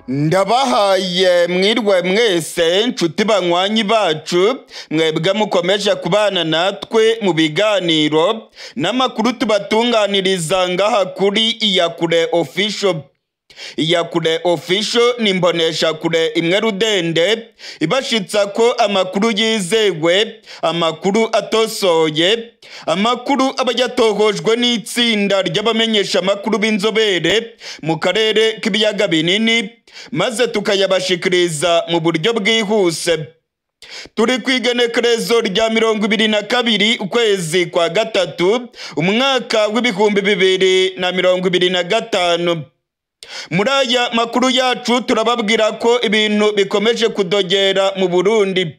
Ndabahaye mwirwe mwese nshuti banywanyi bacu, mwebwe mukomeje kubana natwe mu biganiro n'amakuru tubatunganiriza ngaha kuri Iyakure Official. Iyakure Official ni imboneshakure imwe rudende ibashitsa ko amakuru yizewe, amakuru atosoye, amakuru aba yatohojwe n'itsinda ry'abamenyesha amakuru b'inzobere mu karere k'ibiyaga binini, maze tukayabashikiriza mu buryo bwihuse. Turi ku igenekerezo rya 22 ukwezi kwa gatatu umwaka w'2025. Muri aya makuru yacu turababwira ko ibintu bikomeje kudogera mu Burundi.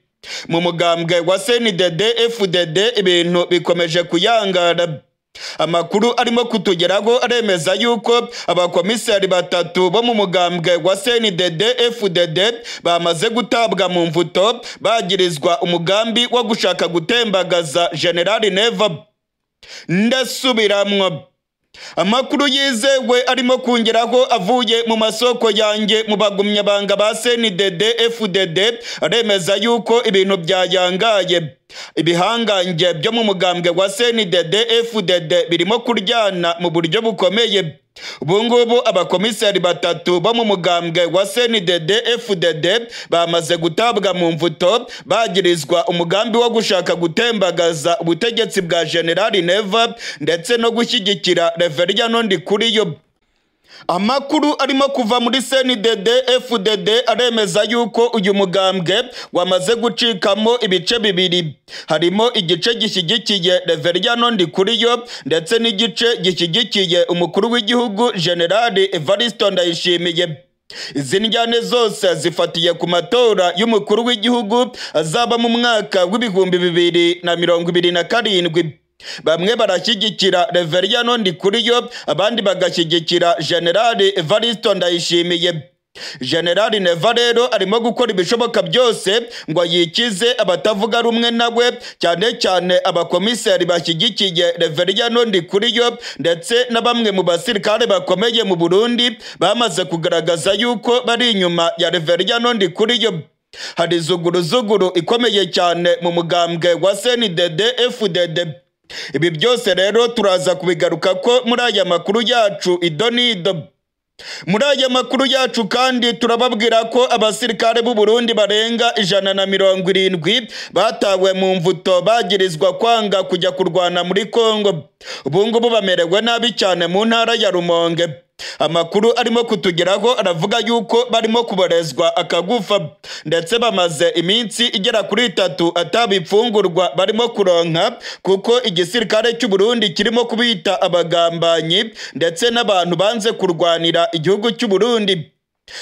Mu mugambwe wa CNDD FDD ibintu bikomeje kuyangara. Amakuru arimo kutugeraho aremeza yuko abakomisari batatu bo mu mugambwe wa CNDD FDD bamaze gutabwa mu mvuto, bagirizwa umugambi wo gushaka gutembagaza General Neva. Ndasubiramwo. Amakuru yizewe arimo kungeraho avuye mu masoko yanjye mu bagumyabanga ba CNDD FDD aremeza yuko ibintu byayangaye. Ibihangange byo mu mugambwe wa CNDD FDD birimo kuryana mu buryo bukomeye. Ubungubu abakomisari batatu bo mu mugambwe wa CNDD FDD bamaze gutabwa mu mvuto, bagirizwa umugambi wo gushaka gutembagaza ubutegetsi bwa General Neva ndetse no gushyigikira Reverien Ndikuriyo. Amakuru arimo kuva muri CNDD FDD aremeza yuko uyu mugambwe wamaze gucikamo ibice bibiri. Harimo igice gishyigikiye Reverien Ndikuriyo ndetse n'igice gishyigikiye umukuru w'igihugu General Evariste Ndayishimiye. Izi njyane zose zifatiye ku matora y'umukuru w'igihugu azaba mu mwaka w'2027. Bamwe barashyigikira Reverien Ndikuriyo, abandi bagashyigikira General Evariste Ndayishimiye. General Neva rero arimo gukora ibishoboka byose ngo yikize abatavuga rumwe nawe, cyane cyane abakomiseri bashyigikiye Reverien Ndikuriyo ndetse na bamwe mu basirikare bakomeye mu Burundi bamaze kugaragaza yuko bari inyuma ya Reverien Ndikuriyo. Hari zuguruzuguru ikomeye cyane mu mugambwe wa CNDD FDD. Ibi byose rero turaza kubigaruka ko muri aya makuru yacu idonido. Muri aya makuru yacu kandi turababwira ko abasirikare b'u Burundi barenga 170 batawe mu mvuto, bagirizwa kwanga kujya kurwana muri Kongo. Ubungubu bamerewe nabi cyane mu ntara ya Rumonge. Amakuru arimo kutugeraho aravuga yuko barimo kuborezwa akagufa, ndetse bamaze iminsi igera kuri 3 atabipfungurwa barimo kuronka, kuko igisirikare cy'u Burundi kirimo kubita abagambanyi ndetse n'abantu banze kurwanira igihugu cy'u Burundi.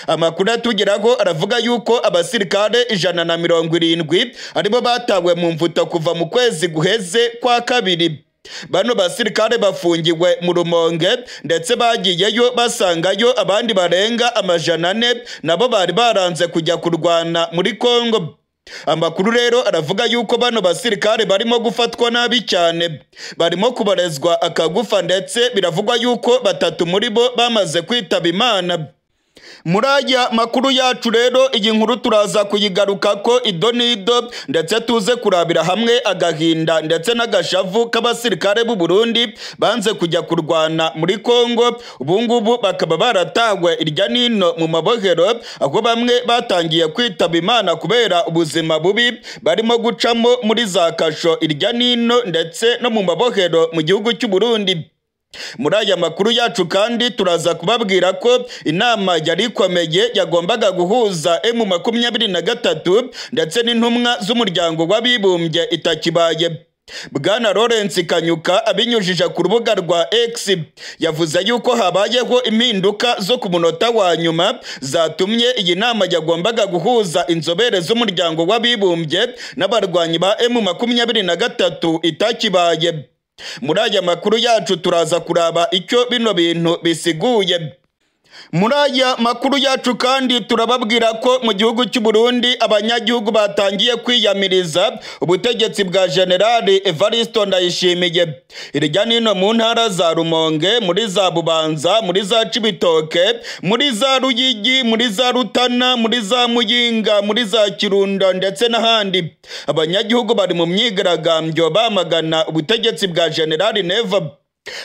Amakuru atugeraho aravuga yuko abasirikare 170 aribo batawe mu mvuto kuva mu kwezi guheze kwa kabiri. Bano basirikare bafungiwe mu Rumonge ndetse bagiyeyo basangayo abandi barenga 400 nabo bari baranze kujya kurwana muri Kongo. Amakuru rero aravuga yuko bano basirikare barimo gufatwa nabi cyane, barimo kubarezwa akagufa, ndetse biravugwa yuko batatu muri bo bamaze kwitaba Imana. Muri aya makuru yacu rero iyi nkuru turaza kuyigaruka ko idonido, ndetse tuze kurabira hamwe agahinda ndetse n'agashavu k'abasirikare b'u Burundi banze kujya kurwana muri Kongo. Ubungubu bakaba baratawe irya nino mu mabohero, aho bamwe batangiye kwitaba Imana kubera ubuzima bubi barimo gucamo muri za kasho irya nino ndetse no mu mabohero mu gihugu cy'u Burundi. Muri aya makuru yacu kandi turaza kubabwira ko inama yari ikomeye yagombaga guhuza M23 ndetse n'intumwa z'umuryango w'abibumbye itakibaye. Bwana Lawrence Kanyuka abinyujije ku rubuga rwa X yavuze yuko habayeho impinduka zo ku munota wa nyuma zatumye iyi nama yagombaga guhuza inzobere z'umuryango w'abibumbye n'abarwanyi ba M23 itakibaye. Muri aya makuru yacu turaza kuraba icyo bino bintu bisiguye. Muri aya makuru yacu kandi turababwira ko mu gihugu cy'u Burundi abanyagihugu batangiye kwiyamiriza ubutegetsi bwa General Evaristo Ndayishimiye. Irya nino mu ntara za Rumonge, muri za Bubanza, muri za Cibitoke, muri za Ruyigi, muri za Rutana, muri za Muyinga, muri za Kirundo ndetse n'ahandi. Abanyagihugu bari mu myigaragambyo bamagana ubutegetsi bwa General Neva.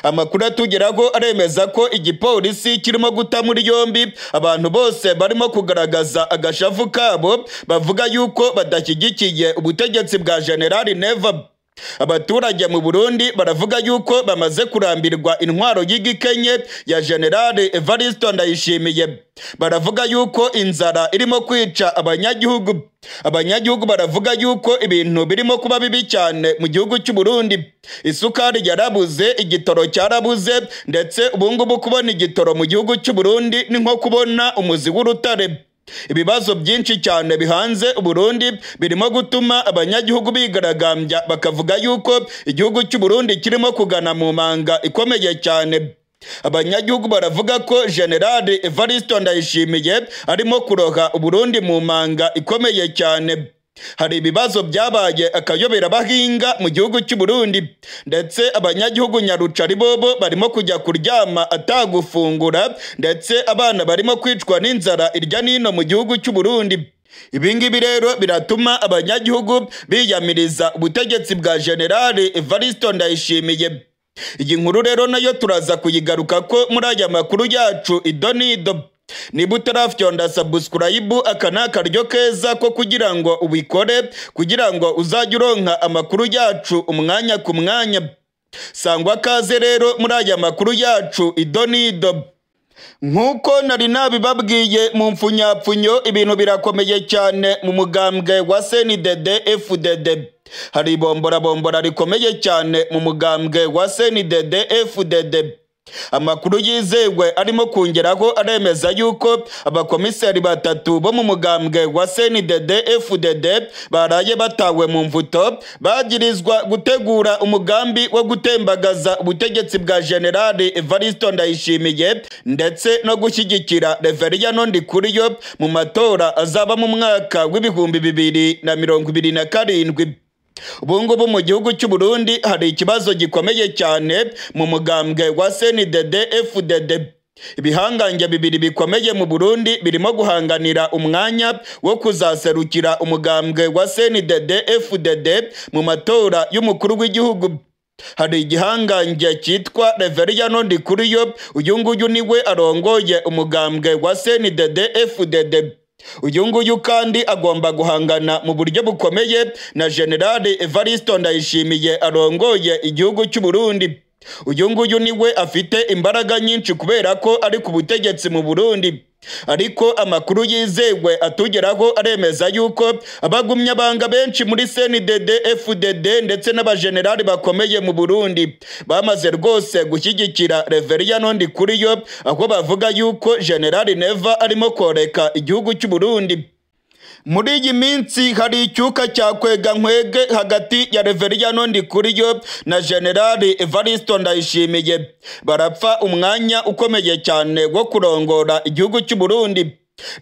Amakuru atugeraho aremeza ko igipolisi kirimo guta muri yombi abantu bose barimo kugaragaza agashavu kabo, bavuga yuko badashyigikiye ubutegetsi bwa General Neva. Abaturage mu Burundi baravuga yuko bamaze kurambirwa intwaro y'igikenye ya General Evaristo Ndayishimiye. Baravuga yuko inzara irimo kwica abanyagihugu. Abanyagihugu baravuga yuko ibintu birimo kuba bibi cyane mu gihugu cy'u Burundi. Isukari yarabuze, igitoro cyarabuze, ndetse ubungubu kubona igitoro mu gihugu cy'u Burundi ni nko kubona umuzi w'urutare. Ibibazo byinshi cyane bihanze Burundi birimo gutuma abanyagihugu bigaragambya bakavuga yuko igihugu cy'u Burundi kirimo kugana mu manga ikomeye cyane. Abanyagihugu baravuga ko General Evaristo Ndayishimiye arimo kuroha Burundi mu manga ikomeye cyane. Hari ibibazo byabaye akayobera bahinga mu gihugu cy'u Burundi, ndetse abanyagihugu nyarucari bobo barimo kujya kuryama atagufungura, ndetse abana barimo kwicwa n'inzara irya nino mu gihugu cy'u Burundi. Ibingibi rero biratuma abanyagihugu biyamiriza ubutegetsi bwa General Evaristo Ndayishimiye. Iyi nkuru rero nayo turaza kuyigaruka ko muri aya makuru yacu idonido. Niba utarafyonda subscribe, aka ni akaryo keza ko kugira ngo ubikore, kugira ngo uzajye uronka amakuru yacu umwanya ku mwanya. Sangwa kaze rero muri aya makuru yacu idonido. Nk'uko nari nabibabwiye mu mfunyapfunyo, ibintu birakomeye cyane mu mugambwe wa CNDD FDD. Hari bomborabombora rikomeye cyane mu mugambwe wa CNDD FDD. Amakuru yizewe arimo kongeraho aremeza yuko abakomiseri batatu bo mu mugambwe wa CNDD FDD baraye batawe mu mvuto, bagirizwa gutegura umugambi wo gutembagaza ubutegetsi bwa General Evaristo Ndayishimiye ndetse no gushyigikira Reveriyano Ndikuriyo mu matora azaba mu mwaka w'2027. Ubungubu mu gihugu cy'u Burundi hari ikibazo gikomeye cyane mu mugambwe wa CNDD FDD. Ibihangange bibiri bikomeye mu Burundi birimo guhanganira umwanya wo kuzaserukira umugambwe wa CNDD FDD mu matora y'umukuru w'igihugu. Hari igihangange cyitwa Reveriyano Ndikuriyo, uyu nguyu niwe arongoye umugambwe wa CNDD FDD. Uyu nguyu kandi agomba guhangana mu buryo bukomeye na General Evaristo Ndayishimiye arongoye igihugu cy'u Burundi. Uyu nguyu niwe afite imbaraga nyinshi kubera ko ari ku butegetsi mu Burundi. Ariko amakuru yizewe atugeraho aremeza yuko abagumya banga benshi muri CNDD FDD ndetse n'abajenerali bakomeye mu Burundi bamaze rwose gushyigikira Reveriyano Ndikuriyo, aho bavuga yuko General Neva arimo koreka igihugu cy'u Burundi. Muri iyi minsi hari icyuka cya kwega nkwege hagati ya Reveriyano Ndikuriyo na General Evaristo Ndayishimiye. Barapfa umwanya ukomeye cyane wo kurongora igihugu cy'u Burundi.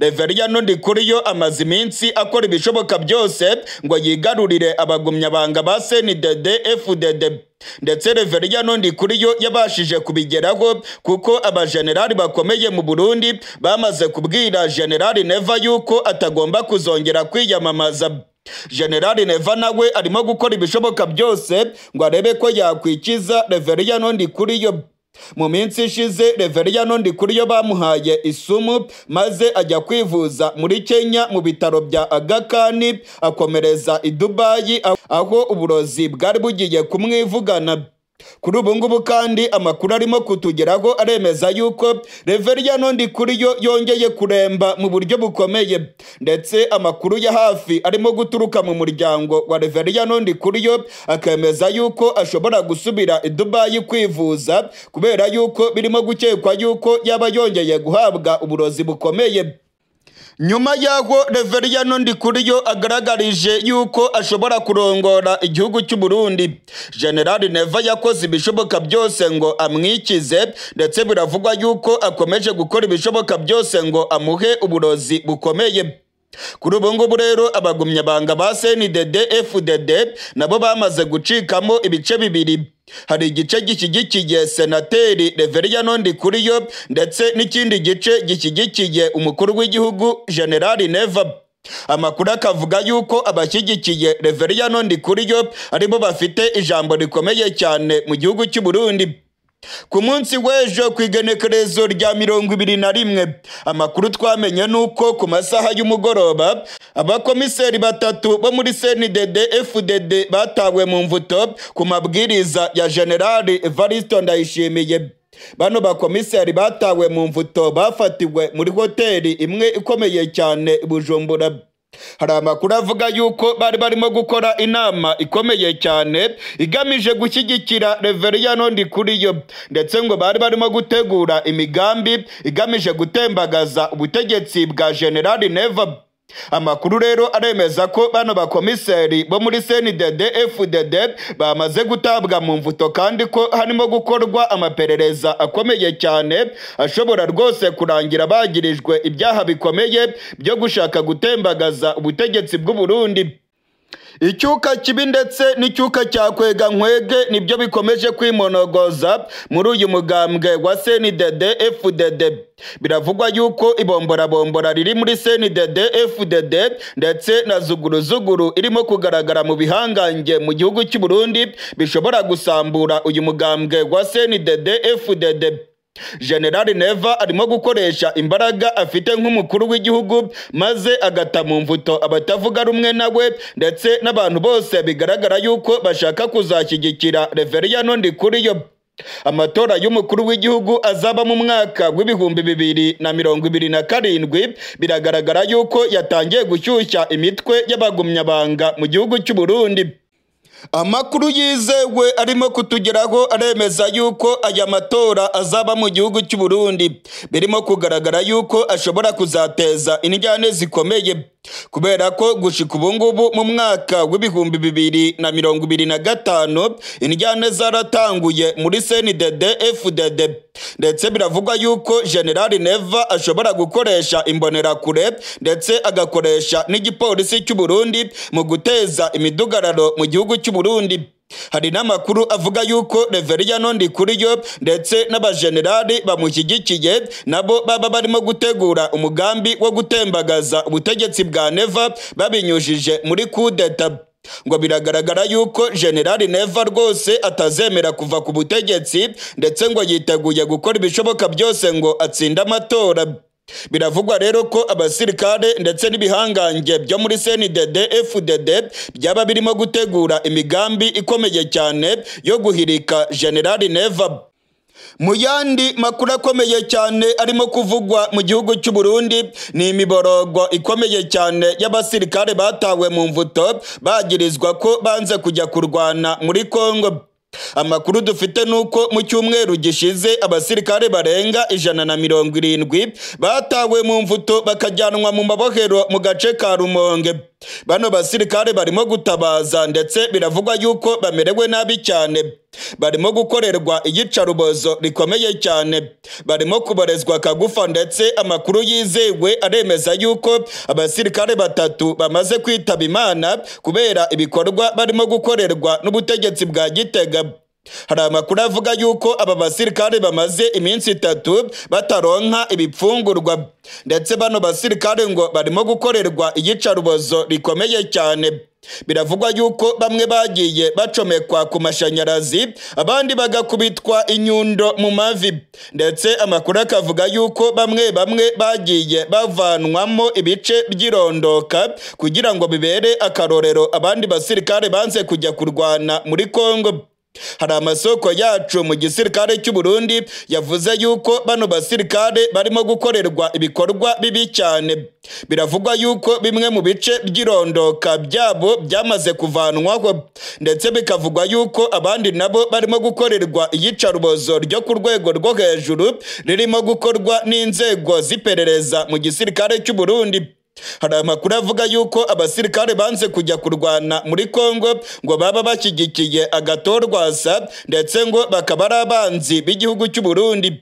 Reveriyano Ndikuriyo amaze iminsi akora ibishoboka byose ngo yigarurire abagumyabanga ba CNDD FDD. Ndetse Reveriyano Ndikuriyo yabashije kubigeraho kuko abajenerali bakomeye mu Burundi bamaze kubwira General Neva yuko atagomba kuzongera kwiyamamaza. General Neva nawe arimo gukora ibishoboka byose ngo arebe ko yakwikiza Reveriyano Ndikuriyo. Mu minsi ishize Reveriyano Ndikuriyo bamuhaye isumu maze ajya kwivuza muri Kenya mu bitaro bya Aga Khan, akomereza i Dubai aho uburozi bwari bugiye kumwivugana. Kuri ubu ngubu kandi amakuru arimo kutugeraho aremeza yuko Reveriyano Ndikuriyo yongeye kuremba mu buryo bukomeye, ndetse amakuru ya hafi arimo guturuka mu muryango wa Reveriyano Ndikuriyo akemeza yuko ashobora gusubira i Dubai kwivuza kubera yuko birimo gukekwa yuko yaba yongeye guhabwa uburozi bukomeye. Nyuma yaho Reveriyano Ndikuriyo agaragarije yuko ashobora kurongora igihugu cy'u Burundi, General Neva yakoze ibishoboka byose ngo amwikize, ndetse biravugwa yuko akomeje gukora ibishoboka byose ngo amuhe uburozi bukomeye. Kuri ubu ngubu rero abagumyabanga ba CNDD FDD nabo bamaze gucikamo ibice bibiri. Hari igice gishyigikiye Senateri Reveriyano Ndikuriyo ndetse n'ikindi gice gishyigikiye umukuru w'igihugu General Neva. Amakuru akavuga yuko abashyigikiye Reveriyano Ndikuriyo aribo bafite ijambo rikomeye cyane mu gihugu cy'u Burundi. Ku munsi w'ejo ku igenekerezo rya 21, amakuru twamenye nuko ku masaha y'umugoroba abakomiseri batatu bo muri CNDD FDD batawe mu mvuto ku mabwiriza ya General Evariste Ndayishimiye. Bano bakomiseri batawe mu mvuto bafatiwe muri hoteli imwe ikomeye cyane i Bujumbura. Hari amakuru avuga yuko bari barimo gukora inama ikomeye cyane igamije gushyigikira Reveriyano Ndikuriyo, ndetse ngo bari barimo gutegura imigambi igamije gutembagaza ubutegetsi bwa General Neva. Amakuru rero aremeza ko bano bakomiseri bo muri CNDD FDD bamaze gutabwa mu mvuto, kandi ko harimo gukorwa amaperereza akomeye cyane ashobora rwose kurangira bagirijwe ibyaha bikomeye byo gushaka gutembagaza ubutegetsi bw'u Burundi. Icyuka kibi ndetse n'icyuka cya kwega nkwege nibyo bikomeje kwimonogoza muri uyu mugambwe wa CNDD FDD. Biravugwa yuko ibomborabombora riri muri CNDD FDD ndetse na zuguruzuguru irimo kugaragara mu bihangange mu gihugu cy'u Burundi bishobora gusambura uyu mugambwe wa CNDD FDD. General Neva arimo gukoresha imbaraga afite nk'umukuru w'igihugu maze agata mu mvuto abatavuga rumwe nawe ndetse n'abantu bose bigaragara yuko bashaka kuzashyigikira Reveriyano Ndikuriyo. Amatora y'umukuru w'igihugu azaba mu mwaka w'2027 biragaragara yuko yatangiye gushyushya imitwe y'abagumyabanga mu gihugu cy'u Burundi. Amakuru yizewe arimo kutugeraho aremeza yuko aya matora azaba mu gihugu cy'u Burundi birimo kugaragara yuko ashobora kuzateza injyane zikomeye, kubera ko gushika ubu ngubu mu mwaka w'2025 injyane zaratanguye muri CNDD FDD, ndetse biravugwa yuko General Neva ashobora gukoresha imbonerakure ndetse agakoresha n'igipolisi cy'u Burundi mu guteza imidugararo mu gihugu cy'u Burundi. Hari n'amakuru avuga yuko Reveriyano Ndikuriyo ndetse n'abajenerali bamushyigikiye nabo baba barimo gutegura umugambi wo gutembagaza ubutegetsi bwa Neva babinyujije muri kudeta. Ngo biragaragara yuko General Neva rwose atazemera kuva ku butegetsi, ndetse ngo yiteguye gukora ibishoboka byose ngo atsinde amatora. Biravugwa rero ko abasirikare ndetse n'ibihangange byo muri CNDD FDD byaba birimo gutegura imigambi ikomeye cyane yo guhirika General Neva. Mu yandi makuru akomeye cyane arimo kuvugwa mu gihugu cy'u Burundi ni imiborogo ikomeye cyane y'abasirikare batawe mu mvuto bagirizwa ko banze kujya kurwana muri Kongo. Amakuru dufite nuko mu cyumweru gishize abasirikare barenga 170 batawe mu mvuto bakajyanwa mu mabohero mu gace ka Rumonge. Bano basirikare barimo gutabaza ndetse biravugwa yuko bamerewe nabi cyane, barimo gukorerwa iyicarubozo rikomeye cyane, barimo kuborezwa kagufa, ndetse amakuru yizewe aremeza yuko abasirikare batatu bamaze kwitaba Imana kubera ibikorwa barimo gukorerwa n'ubutegetsi bwa Gitega. Hari amakuru avuga yuko aba basirikare bamaze iminsi 3 bataronka ibipfungurwa, ndetse bano basirikare ngo barimo gukorerwa iyicarubozo rikomeye cyane. Biravugwa yuko bamwe bagiye bacomekwa ku mashanyarazi, abandi bagakubitwa inyundo mu mavi, ndetse amakuru akavuga yuko bamwe bagiye bavanwamo ibice by'irondoka kugira ngo bibere akarorero abandi basirikare banze kujya kurwana muri Kongo. Hari amasoko yacu mu gisirikare cy'u Burundi yavuze yuko bano basirikare barimo gukorerwa ibikorwa bibi cyane. Biravugwa yuko bimwe mu bice by'irondoka byabo byamaze kuvanwaho, ndetse bikavugwa yuko abandi nabo barimo gukorerwa iyicarubozo ryo ku rwego rwo hejuru ririmo gukorwa n'inzego z'iperereza mu gisirikare cy'u Burundi. Hari amakuru avuga yuko abasirikare banze kujya kurwana muri Kongo ngo baba bashyigikiye agatorwasa, ndetse ngo bakaba ari abanzi b'igihugu cy'u Burundi.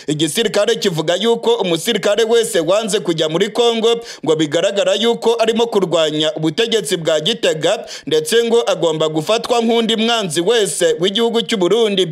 Igisirikare kivuga yuko umusirikare wese wanze kujya muri Kongo ngo bigaragara yuko arimo kurwanya ubutegetsi bwa Gitega, ndetse ngo agomba gufatwa nk'undi mwanzi wese w'igihugu cy'u Burundi.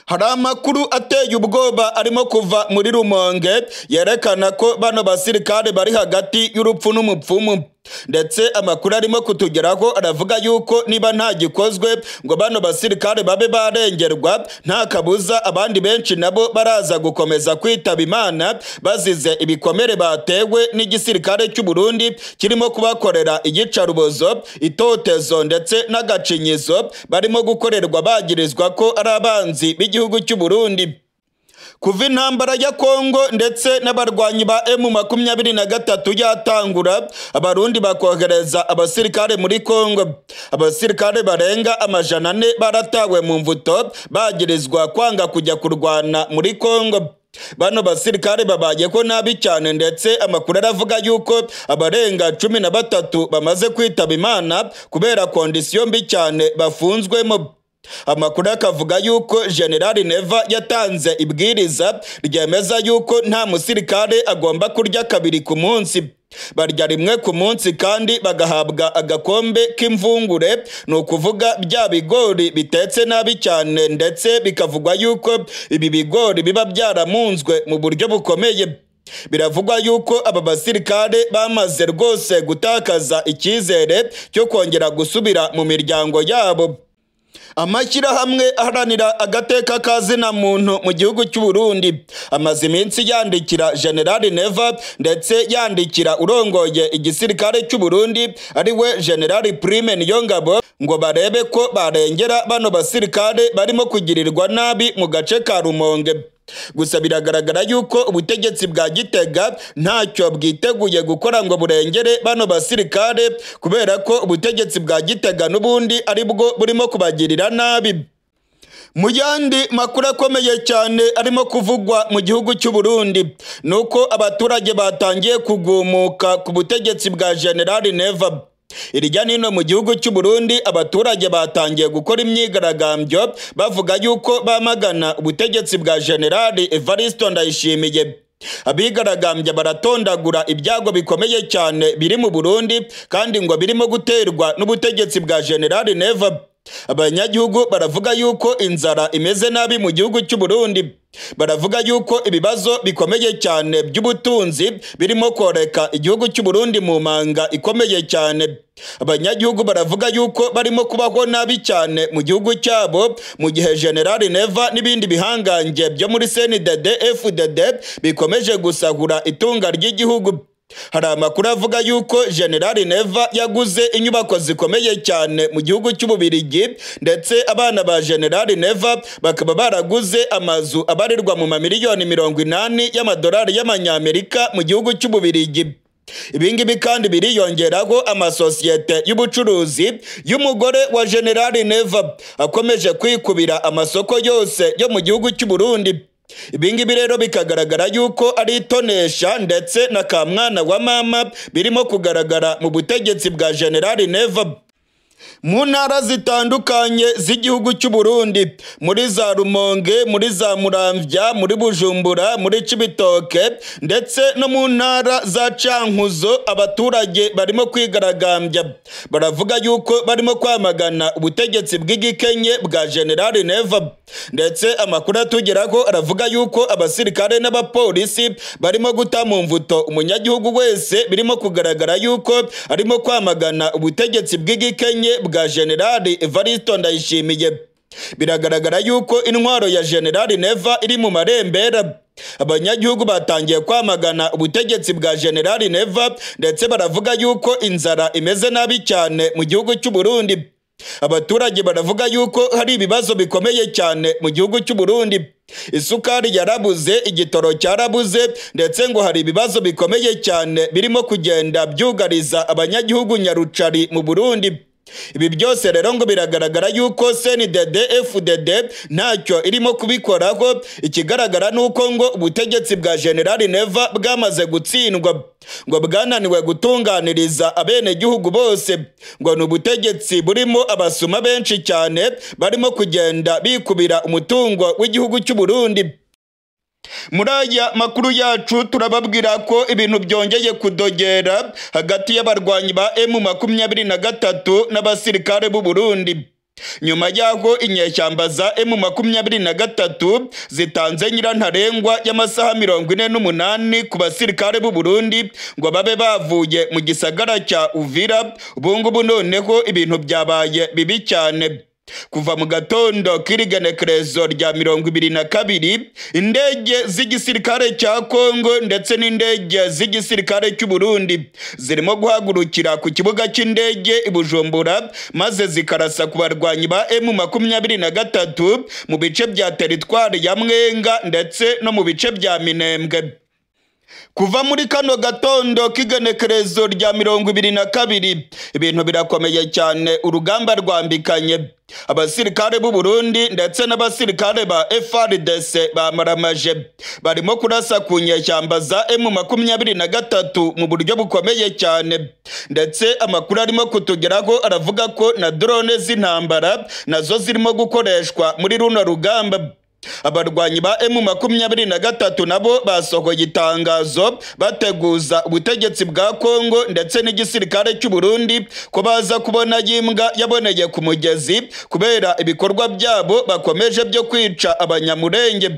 Hari amakuru ateye ubwoba arimo kuva muri Rumonge yerekana ko bano basirikare bari hagati y'urupfu n'umupfumu, ndetse amakuru arimo kutugeraho aravuga yuko niba nta gikozwe ngo bano basirikare babe barengerwa, nta kabuza abandi benshi nabo baraza gukomeza kwitaba Imana bazize ibikomere batewe n'igisirikare cy'u Burundi kirimo kubakorera iyicarubozo, itotezo ndetse n'agacinyizo barimo gukorerwa bagirizwa ko ari abanzi b'igihugu cy'u Burundi. Kuva intambara ya Kongo ndetse n'abarwanyi ba M23 yatangura, abarundi bakohereza abasirikare muri Kongo. Abasirikare barenga 400 baratawe mu mvuto bagirizwa kwanga kujya kurwana muri Kongo. Bano basirikare babaye ko nabi cyane, ndetse amakuru aravuga yuko abarenga 13 bamaze kwitaba Imana kubera kondisiyo mbi cyane bafunzwemo. Amakuru akavuga yuko General Neva yatanze ibwiriza ryemeza yuko nta musirikare agomba kurya kabiri ku munsi. Barya rimwe ku munsi kandi bagahabwa agakombe k'imvungure, ni ukuvuga bya bigori bitetse nabi cyane, ndetse bikavugwa yuko ibi bigori biba byaramunzwe mu buryo bukomeye. Biravugwa yuko aba basirikare bamaze rwose gutakaza icyizere cyo kongera gusubira mu miryango yabo. Amashyirahamwe aharanira agateka kazina muntu mu gihugu cy'u Burundi amaze iminsi yandikira General Neva, ndetse yandikira urongoye igisirikare cy'u Burundi ari we General Prime Niyongabo, ngo barebe ko barengera bano basirikare barimo kugirirwa nabi mu gace ka Rumonge. Gusa biragaragara yuko ubutegetsi bwa Gitega ntacyo bwiteguye gukora ngo burengere bano basirikare, kubera ko ubutegetsi bwa Gitega n'ubundi ari bwo burimo kubagirira nabi. Mu yandi makuru akomeye cyane arimo kuvugwa mu gihugu cy'u Burundi nuko abaturage batangiye kugumuka ku butegetsi bwa General Neva. Irya nino mu gihugu cy'u Burundi abaturage batangiye gukora imyigaragambyo bavuga yuko bamagana ubutegetsi bwa General Evariste Ndayishimiye. Abigaragambya baratondagura ibyago bikomeye cyane biri mu Burundi kandi ngo birimo guterwa n'ubutegetsi bwa General Neva. Abanyagihugu baravuga yuko inzara imeze nabi mu gihugu cy'u Burundi. Baravuga yuko ibibazo bikomeye cyane by'ubutunzi birimo koreka igihugu cy'u Burundi mu manga ikomeye cyane. Abanyagihugu baravuga yuko barimo kubaho nabi cyane mu gihugu cyabo, mu gihe General Neva n'ibindi bihangange byo muri CNDD FDD bikomeje gusahura itunga ry'igihugu. Hari amakuru avuga yuko General Neva yaguze inyubako zikomeye cyane mu gihugu cy'Ububirigi, ndetse abana ba General Neva bakaba baraguze amazu abarirwa mu mamiliyoni 80 y'amadolari y'amanyamerika mu gihugu cy'Ububirigi. Ibingibi kandi biriyongeraho amasosiyete y'ubucuruzi y'umugore wa General Neva akomeje kwikubira amasoko yose yo mu gihugu cy'u Burundi. Ibingibi rero bikagaragara yuko ari itonesha ndetse na kamwana wa mama birimo kugaragara mu butegetsi bwa General Neva. Mu ntara zitandukanye z'igihugu cy'u Burundi, muri za Rumonge, muri za Muramvya, muri Bujumbura, muri Cibitoke ndetse no mu ntara za Cankuzo, abaturage barimo kwigaragambya. Baravuga yuko barimo kwamagana ubutegetsi bw'igikenye bwa General Neva, ndetse amakuru atugeraho aravuga yuko abasirikare n'abapolisi barimo guta mu mvuto umunyagihugu wese birimo kugaragara yuko arimo kwamagana ubutegetsi bw'igikenye bwa General Evariste Ndayishimiye. Biragaragara yuko intwaro ya General Neva iri mu marembera. Abanyagihugu batangiye kwamagana ubutegetsi bwa General Neva, ndetse baravuga yuko inzara imeze nabi cyane mu gihugu cy'u Burundi. Abaturage baravuga yuko hari ibibazo bikomeye cyane mu gihugu cy'u Burundi. Isukari yarabuze, igitoro cyarabuze, ndetse ngo hari ibibazo bikomeye cyane birimo kugenda byugariza abanyagihugu nyarucari mu Burundi. Ibi byose rero ngo biragaragara yuko CNDD FDD ntacyo irimo kubikoraho. Ikigaragara nuko ngo ubutegetsi bwa General Neva bwamaze gutsindwa, ngo bwananiwe gutunganiriza abenegihugu bose, ngo ni ubutegetsi burimo abasuma benshi cyane barimo kugenda bikubira umutungo w'igihugu cy'u Burundi. Muri aya makuru yacu turababwira ko ibintu byongeye kudogera hagati y'abarwanyi ba M23 n'abasirikare b'u Burundi. Nyuma yaho inyeshyamba za M23 zitanze nyirantarengwa y'amasaha 48 ku basirikare b'u Burundi ngo babe bavuye mu gisagara cya Uvira, ubungubu noneho ibintu byabaye bibi cyane. Kuva mu gatondo k'irigenekerezo rya 22, indege z'igisirikare cya Kongo ndetse n'indege z'igisirikare cy'u Burundi zirimo guhagurukira ku kibuga cy'indege i Bujumbura, maze zikarasa ku barwanyi ba M23 mu bice bya teritwari ya Mwenga ndetse no mu bice bya Minembwe. Kuva muri kano gatondo k'igenekerezo rya 22, ibintu birakomeye cyane, urugamba rwambikanye. Abasirikare b'u Burundi ndetse n'abasirikare ba FARDC bamaramaje barimo kurasa ku nyeshyamba za M23 mu buryo bukomeye cyane, ndetse amakuru arimo kutugeraho aravuga ko na drone z'intambara nazo zirimo gukoreshwa muri runo rugamba. Abarwanyi ba M23 nabo basohoye itangazo bateguza ubutegetsi bwa Kongo ndetse n'igisirikare cy'u Burundi ko baza kubona yimbwa yaboneye ku mugezi kubera ibikorwa byabo bakomeje byo kwica abanyamurenge.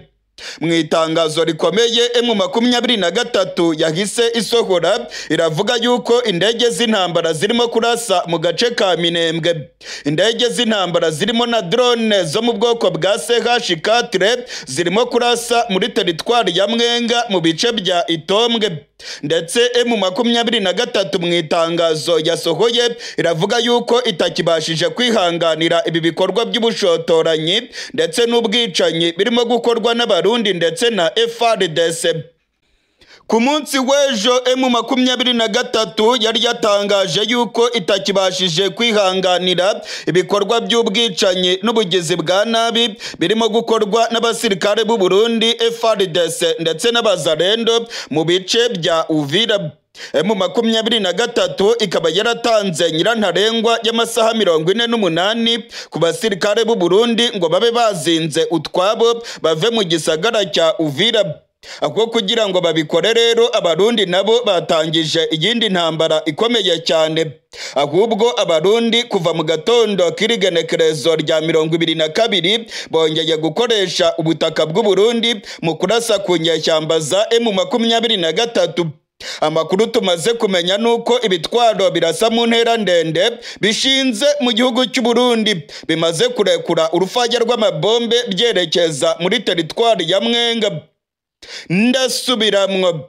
Mu itangazo rikomeye M23 yahise isohora iravuga yuko indege z'intambara zirimo kurasa mu gace ka Minembwe. Indege z'intambara zirimo na drone zo mu bwoko bwa CH4 zirimo kurasa muri teritwari ya Mwenga mu bice bya Itombwe. Ndetse M23 mu itangazo yasohoye iravuga yuko itakibashije kwihanganira ibi bikorwa by'ubushotoranyi ndetse n'ubwicanyi birimo gukorwa n'Abarundi ndetse na FARDC. Ku munsi w'ejo M23 yari yatangaje yuko itakibashije kwihanganira ibikorwa by'ubwicanyi n'ubugizi bwa nabi birimo gukorwa n'abasirikare b'u Burundi, FARDC ndetse n'abazarendo mu bice bya Uvira. M23 ikaba yaratanze nyirantarengwa y'amasaha 48 ku basirikare b'u Burundi ngo babe bazinze utwabo bave mu gisagara cya Uvira. Ako kugira ngo babikore rero, Abarundi nabo batangije iyindi ntambara ikomeye cyane. Ahubwo Abarundi kuva mu gatondo k'irigenekerezo rya 22 bongeye gukoresha ubutaka bw'u Burundi mu kurasa ku nyeshyamba za M23. Amakuru tumaze kumenya nuko ibitwaro birasa mu ntera ndende bishinze mu gihugu cy'u Burundi bimaze kurekura urufaya rw'amabombe byerekeza muri teritwari ya Mwenga. Ndasubiramwo,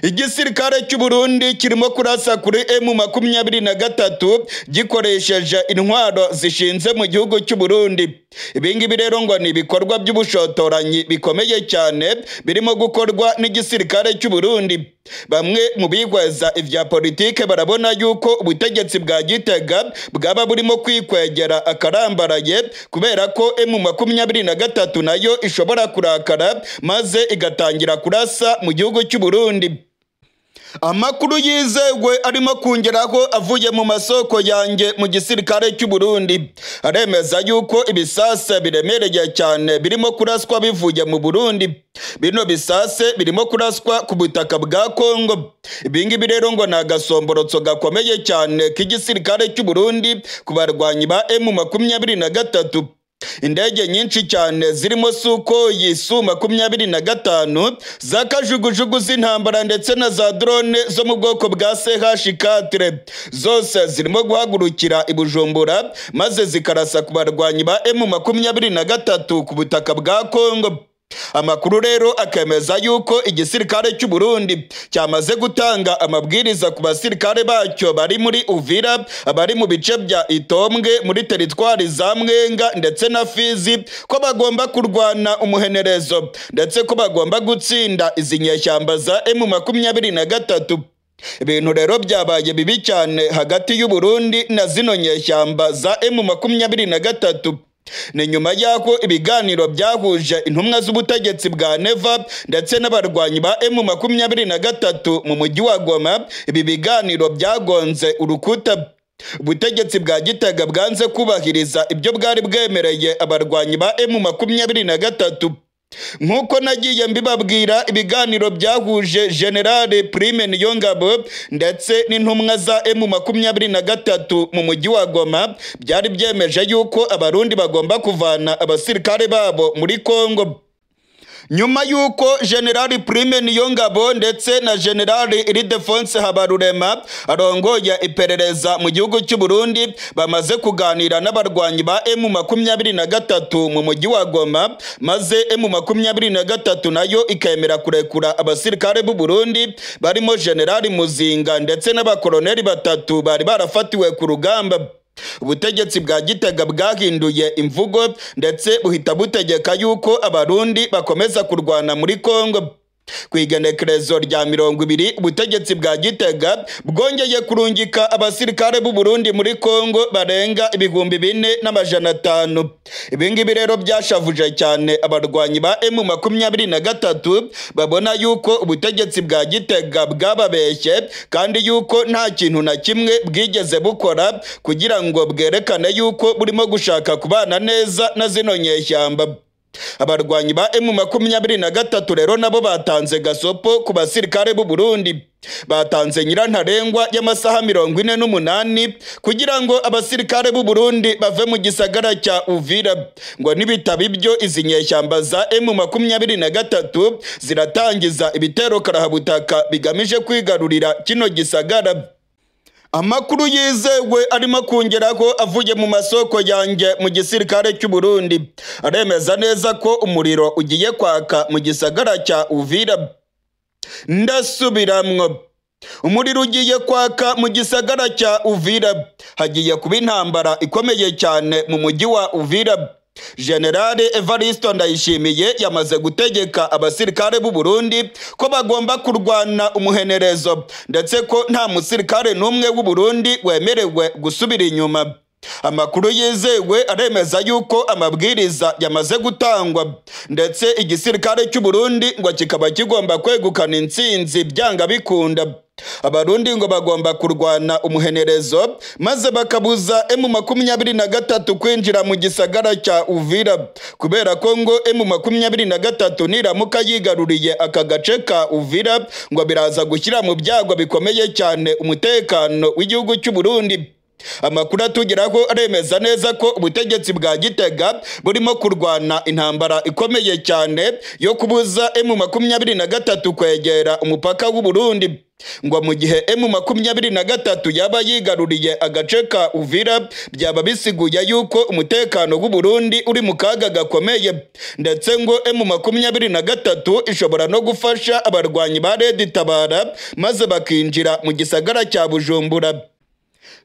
igisirikare cy'u Burundi kirimo kurasa kuri M23 gikoresheje intwaro zishinze mu gihugu cy'u Burundi. Ibingibi rero ngo ni ibikorwa by'ubushotoranyi bikomeye cyane birimo gukorwa n'igisirikare cy'u Burundi. Bamwe mu bigweza ivya politike barabona yuko ubutegetsi bwa Gitega bwaba burimo kwikwegera akarambaraye, kubera ko M23 nayo ishobora kurakara maze igatangira kurasa mu gihugu cy'u Burundi. Amakuru yizewe arimo kungeraho avuye mu masoko yanjye mu gisirikare cy'u Burundi aremeza yuko ibisase biremereye cyane birimo kuraswa bivuye mu Burundi. Bino bisase birimo kuraswa ku butaka bwa Kongo. Ibingibi rero ngo ni agasomborotso gakomeye cyane k'igisirikare cy'u Burundi ku barwanyi ba M23. Indege nyinshi cyane zirimo Sukhoi Su-25 za kajugujugu z'intambara ndetse na za drone zo mu bwoko bwa CH4 zose zirimo guhagurukira i Bujumbura maze zikarasa ku barwanyi ba M23 ku butaka bwa Kongo. Amakuru rero akemeza yuko igisirikare cy'u Burundi cyamaze gutanga amabwiriza ku basirikare bacyo bari muri Uvira, abari mu bice bya Itombwe, muri teritwari za Mwenga ndetse na Fizi, ko bagomba kurwana umuhenerezo ndetse ko bagomba gutsinda izi nyeshyamba za M23. Ibintu rero byabaye bibi cyane hagati y'u Burundi na zino nyeshyamba za M23. Ni nyuma y'aho ibiganiro byahuje intumwa z'ubutegetsi bwa Neva ndetse n'abarwanyi ba M23 mu mujyi wa Goma. Ibi biganiro byagonze urukuta. Ubutegetsi bwa Gitega bwanze kubahiriza ibyo bwari bwemereye abarwanyi ba M23. Nk'uko nagiye mbibabwira, ibiganiro byahuje General Prime Niyongabo ndetse n'intumwa za M23 mu mujyi wa Goma byari byemeje yuko abarundi bagomba kuvana abasirikare babo muri Kongo. Nyuma yuko General Prime Niyongabo ndetse na General Ildefonse Habarurema arongoye iperereza mu gihugu cy'u Burundi bamaze kuganira n'abarwanyi ba M23 mu mujyi wa Goma, maze M23 nayo ikemera kurekura abasirikare b'u Burundi barimo General Muzinga ndetse n'abakoloneli batatu bari barafatiwe ku rugamba. Ubutegetsi bwa Gitega bwahinduye imvugo ndetse buhita butegeka yuko abarundi bakomeza kurwana muri Kongo. Ku igenekerezo rya 20, ubutegetsi bwa Gitega bwongeye kurungika abasirikare b'u Burundi muri Kongo barenga 4500. Ibi ngibi rero byashavuje cyane abarwanyi ba M23 babona yuko ubutegetsi bwa Gitega bwababeshye kandi yuko nta kintu na kimwe bwigeze bukora kugira ngo bwerekane yuko burimo gushaka kubana neza na zino nyeshyamba. Abarwanyi ba M23 rero nabo batanze gasopo ku basirikare b'u Burundi. Batanze nyirantarengwa y'amasaha 48 kugira ngo abasirikare b'u Burundi bave mu gisagara cya Uvira, ngo nibitaba ibyo izi nyeshyamba za M23 ziratangiza ibitero karahabutaka bigamije kwigarurira kino gisagara. Amakuru yizewe arimo kongeraho avuye mu masoko yanjye mu gisirikare cy'u Burundi aremeza neza ko umuriro ugiye kwaka mu gisagara cya Uvira. Ndasubiramwo, umuriro ugiye kwaka mu gisagara cya Uvira. Hagiye kuba intambara ikomeye cyane mu mujyi wa Uvira. General Evaristo Ndayishimiye yamaze gutegeka abasirikare b'u Burundi ko bagomba kurwana umuhenerezo ndetse ko nta musirikare n'umwe w'u Burundi wemerewe gusubira inyuma. Amakuru yizewe aremeza yuko amabwiriza yamaze gutangwa ndetse igisirikare cy'u Burundi ngo kikaba kigomba kwegukana intsinzi byanga bikunda. Abarundi ngo bagomba kurwana umuhenerezo maze bakabuza M23 kwinjira mu gisagara cya Uvira, kubera ko ngo M23 niramuka yigaruriye aka gace ka Uvira ngo biraza gushyira mu byago bikomeye cyane umutekano w'igihugu cy'u Burundi. Amakuru atugeraho aremeza neza ko ubutegetsi bwa Gitega burimo kurwana intambara ikomeye cyane yo kubuza M23 kwegera umupaka w'u Burundi. Ngo mu gihe M23 yaba yigaruriye agace ka Uvira byaba bisiguye yuko umutekano w'u Burundi uri mu kaga gakomeye, ndetse ngo M23 ishobora no gufasha abarwanyi ba Red Tabara maze bakinjira mu gisagara cya Bujumbura.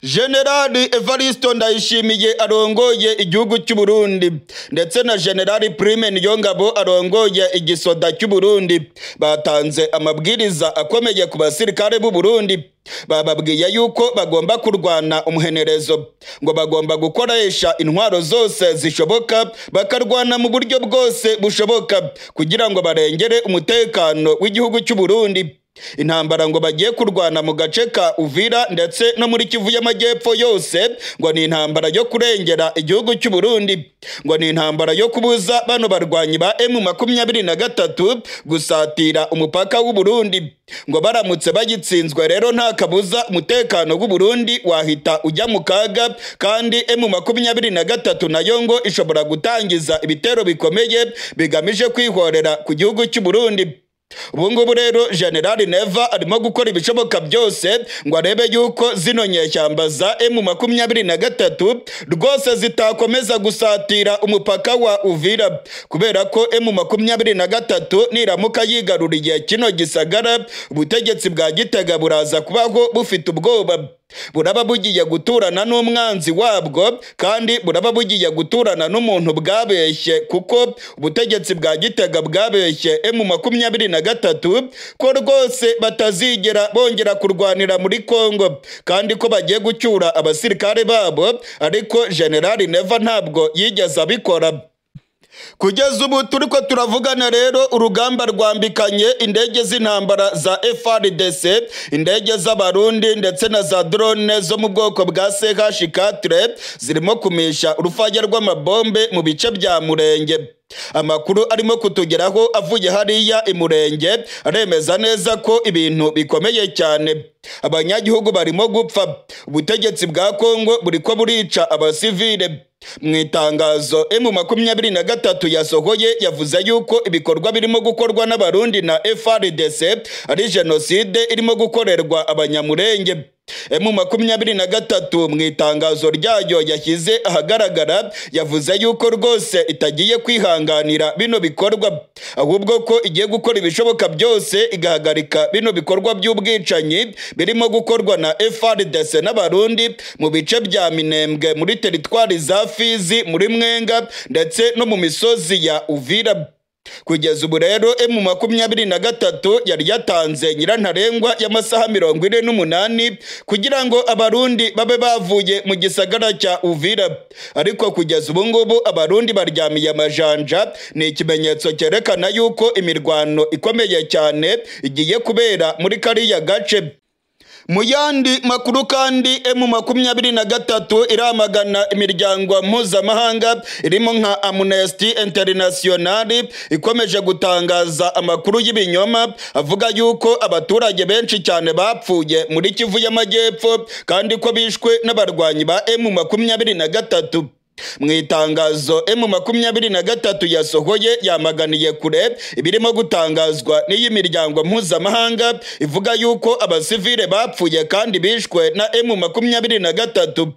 General Evaristo Ndayishimiye arongoye igihugu cy'u Burundi ndetse na General Prime Niyongabo arongoye igisoda cy'u Burundi batanze amabwiriza akomeye ku basirikare b'u Burundi. Bababwiye yuko bagomba kurwana umuhenerezo, ngo bagomba gukoresha intwaro zose zishoboka, bakarwana mu buryo bwose bushoboka kugira ngo barengere umutekano w'igihugu cy'u Burundi. Intambara ngo bagiye kurwana mu gace ka Uvira ndetse no muri Kivu y'Amajyepfo yose ngo ni intambara yo kurengera igihugu cy'u Burundi, ngo ni intambara yo kubuza bano barwanyi ba M23 gusatira umupaka w'u Burundi. Ngo baramutse bagitsinzwe rero nta kabuza umutekano w'u Burundi wahita ujya mu kaga, kandi M23 nayo ngo ishobora gutangiza ibitero bikomeye bigamije kwihorera ku gihugu cy'u Burundi. Ubu ngubu rero General Neva arimo gukora ibishoboka byose ngo arebe yuko zino nyeshyamba za M23 rwose zitakomeza gusatira umupaka wa Uvira, kubera ko M23 niramuka yigaruriye kino gisagara, ubutegetsi bwa Gitega buraza kubaho bufite ubwoba. Buraba bugiye guturana n'umwanzi wabwo, kandi buraba bugiye guturana n'umuntu bwabeshye, kuko ubutegetsi bwa Gitega bwabeshye M23 ko rwose batazigera bongera kurwanira muri Kongo, kandi ko bagiye gucyura abasirikare babo, ariko General Neva ntabwo yigeze abikora. Kugeza ubu turiko turavugana rero, urugamba rwambikanye indege z'intambara za FARDC, indege z'Abarundi ndetse na za drone zo mu bwoko bwa CH4 zirimo kumisha urufaya rw'amabombe mu bice bya Murenge. Amakuru arimo kutugeraho avuye hariya i Murenge aremeza neza ko ibintu bikomeye cyane. Abanyagihugu barimo gupfa, ubutegetsi bwa Kongo buriko burica abasivile. Mu itangazo M23 yasohoye yavuze yuko ibikorwa birimo gukorwa n'Abarundi na FARDC ari jenoside irimo gukorerwa Abanyamurenge. M23 mu itangazo ryayo yashyize ahagaragara yavuze yuko rwose itagiye kwihanganira bino bikorwa, ahubwo ko igiye gukora ibishoboka byose igahagarika bino bikorwa by'ubwicanyi birimo gukorwa na FARDC n'Abarundi mu bice bya Minembwe, muri teritwari za Fizi, muri Mwenga ndetse no mu misozi ya Uvira. Kugeza ubu rero M23 yari yatanze nyirantarengwa y'amasaha 48 kugira ngo Abarundi babe bavuye mu gisagara cya Uvira, ariko kugeza ubu ngubu Abarundi baryamiye amajanja. Ni ikimenyetso cyerekana yuko imirwano ikomeye cyane igiye kubera muri kariya gace. Mu yandi makuru kandi, M23 iramagana imiryango mpuzamahanga irimo nka Amnesty International ikomeje gutangaza amakuru y'ibinyoma avuga yuko abaturage benshi cyane bapfuye muri Kivu y'Amajyepfo, kandi ko bishwe n'abarwanyi ba M23. Mu itangazo M23 yasohoye yamaganiye kure ibirimo gutangazwa n'iyi miryango mpuzamahanga ivuga yuko abasivile bapfuye kandi bishwe na M23.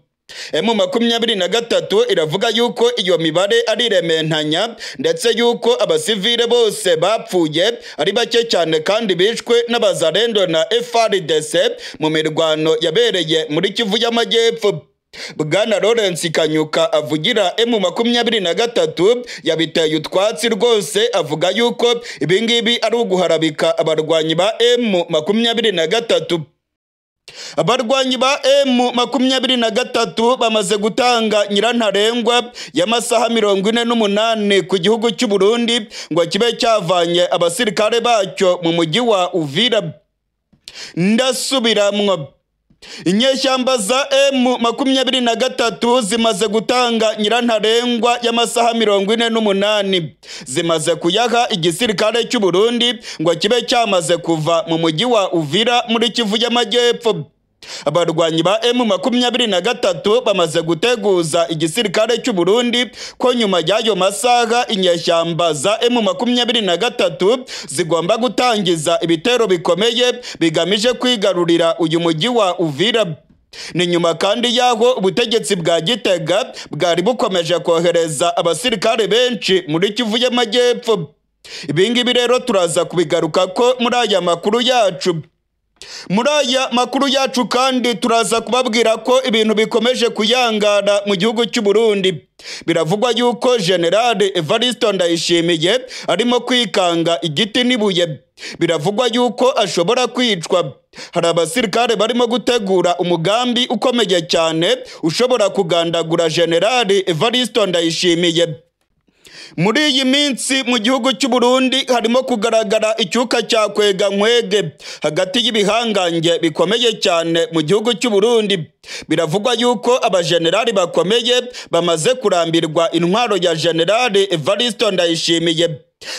M23 iravuga yuko iyo mibare ari rementanya, ndetse yuko abasivile bose bapfuye ari bake cyane kandi bishwe n'abazarendo na FARDC mu mirwano yabereye muri Kivu y'Amajyepfo. Bwana Lawrence Kanyuka avugira M23 yabiteye utwatsi rwose, avuga yuko ibingibi ari uguharabika abarwanyi ba M23. Abarwanyi ba M23 bamaze gutanga nyirantarengwa y'amasaha 48 ku gihugu cy'u Burundi ngo kibe cyavanye abasirikare bacyo mu mujyi wa Uvira. Ndasubiramwo, inyeshyamba za M23 zimaze gutanga nyirantarengwa y'amasaha 48, zimaze kuyaha igisirikare cy'u Burundi ngo kibe cyamaze kuva mu mujyi wa Uvira muri Kivu y'Amajyepfo. Abarwanyi ba M23 bamaze guteguza igisirikare cy'u Burundi ko nyuma y'ayo masaha inyeshyamba za M23 zigomba gutangiza ibitero bikomeye bigamije kwigarurira uyu mujyi wa Uvira. Ni nyuma kandi yaho ubutegetsi bwa Gitega bwari bukomeje kohereza abasirikare benshi muri Kivu y'Amajyepfo. Ibingibi rero turaza kubigaruka ko muri aya makuru yacu. Muri aya makuru yacu kandi turaza kubabwira ko ibintu bikomeje kuyangara mu gihugu cy'u Burundi. Biravugwa yuko General Evariste Ndayishimiye arimo kwikanga igiti n'ibuye. Biravugwa yuko ashobora kwicwa. Hari abasirikare barimo gutegura umugambi ukomeye cyane ushobora kugandagura General Evariste Ndayishimiye. Muri iyi minsi mu gihugu cy'u Burundi harimo kugaragara icyuka cya kwega nkwege hagati y'ibihangange bikomeye cyane mu gihugu cy'u Burundi. Biravugwa yuko abajenerali bakomeye bamaze kurambirwa intwaro ya General Evariste Ndayishimiye,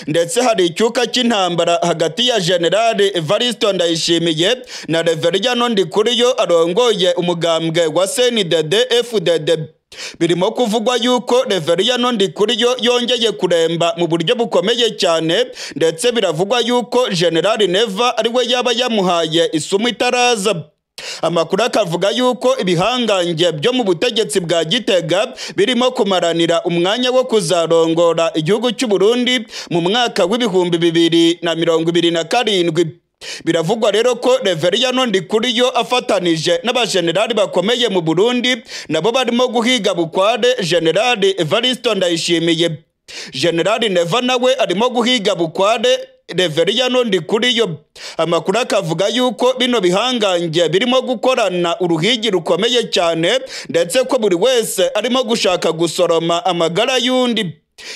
ndetse hari icyuka cy'intambara hagati ya General Evariste Ndayishimiye na Reverien Ndikuriyo arongoye umugambwe wa CNDD FDD. Birimo kuvugwa yuko Reveriyano Ndikuriyo yongeye kuremba mu buryo bukomeye cyane, ndetse biravugwa yuko General Neva ariwe yaba yamuhaye isumu itaraza. Amakuru akavuga yuko ibihangange byo mu butegetsi bwa Gitega birimo kumaranira umwanya wo kuzarongora igihugu cy'u Burundi mu mwaka w'2027. Biravugwa rero ko Reveriyano Ndikuriyo afatanije n'abajenerali bakomeye mu Burundi nabo barimo guhiga bukware General Evaristo Ndayishimiye. General Neva nawe arimo guhiga bukware Reveriyano Ndikuriyo. Amakuru akavuga yuko bino bihangange birimo gukorana uruhigi rukomeye cyane, ndetse ko buri wese arimo gushaka gusoroma amagara y'undi.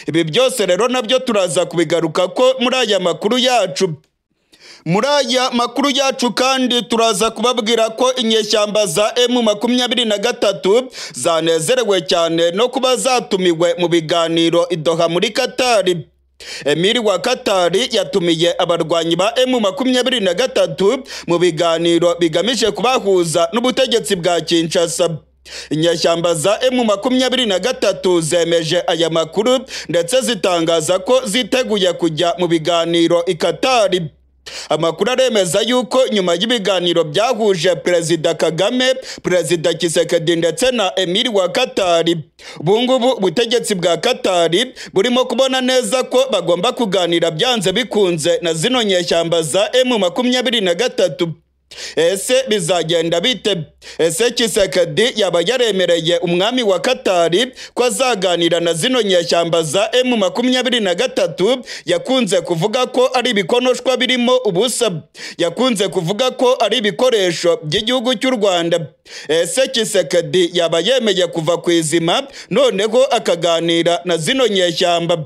Ibi byose rero nabyo turaza kubigaruka ko muri aya makuru yacu. Muri aya makuru yacu kandi turaza kubabwira ko inyeshyamba za M23 zanezerewe cyane no kuba zatumiwe mu biganiro i Doha muri Katari. Emiri wa Katari yatumiye abarwanyi ba M23 mu biganiro bigamije kubahuza n'ubutegetsi bwa Kinshasa. Inyeshyamba za M23 zemeje aya makuru ndetse zitangaza ko ziteguye kujya mu biganiro i Katari. Amakuru aremeza yuko nyuma y'ibiganiro byahuje Perezida Kagame, Perezida Tshisekedi ndetse na Emiri wa Katari, ubungubu ubutegetsi bwa Katari burimo kubona neza ko bagomba kuganira byanze bikunze na zino nyeshyamba za M23. Ese bizagenda bite? Ese Tshisekedi yaba yaremereye umwami wa Katari ko azaganira na zino nyeshyamba za M23 yakunze kuvuga ko ari ibikonoshwa birimo ubusa, yakunze kuvuga ko ari ibikoresho by'igihugu cy'u Rwanda? Ese Tshisekedi yaba yemeye kuva ku izima noneho akaganira na zino nyeshyamba?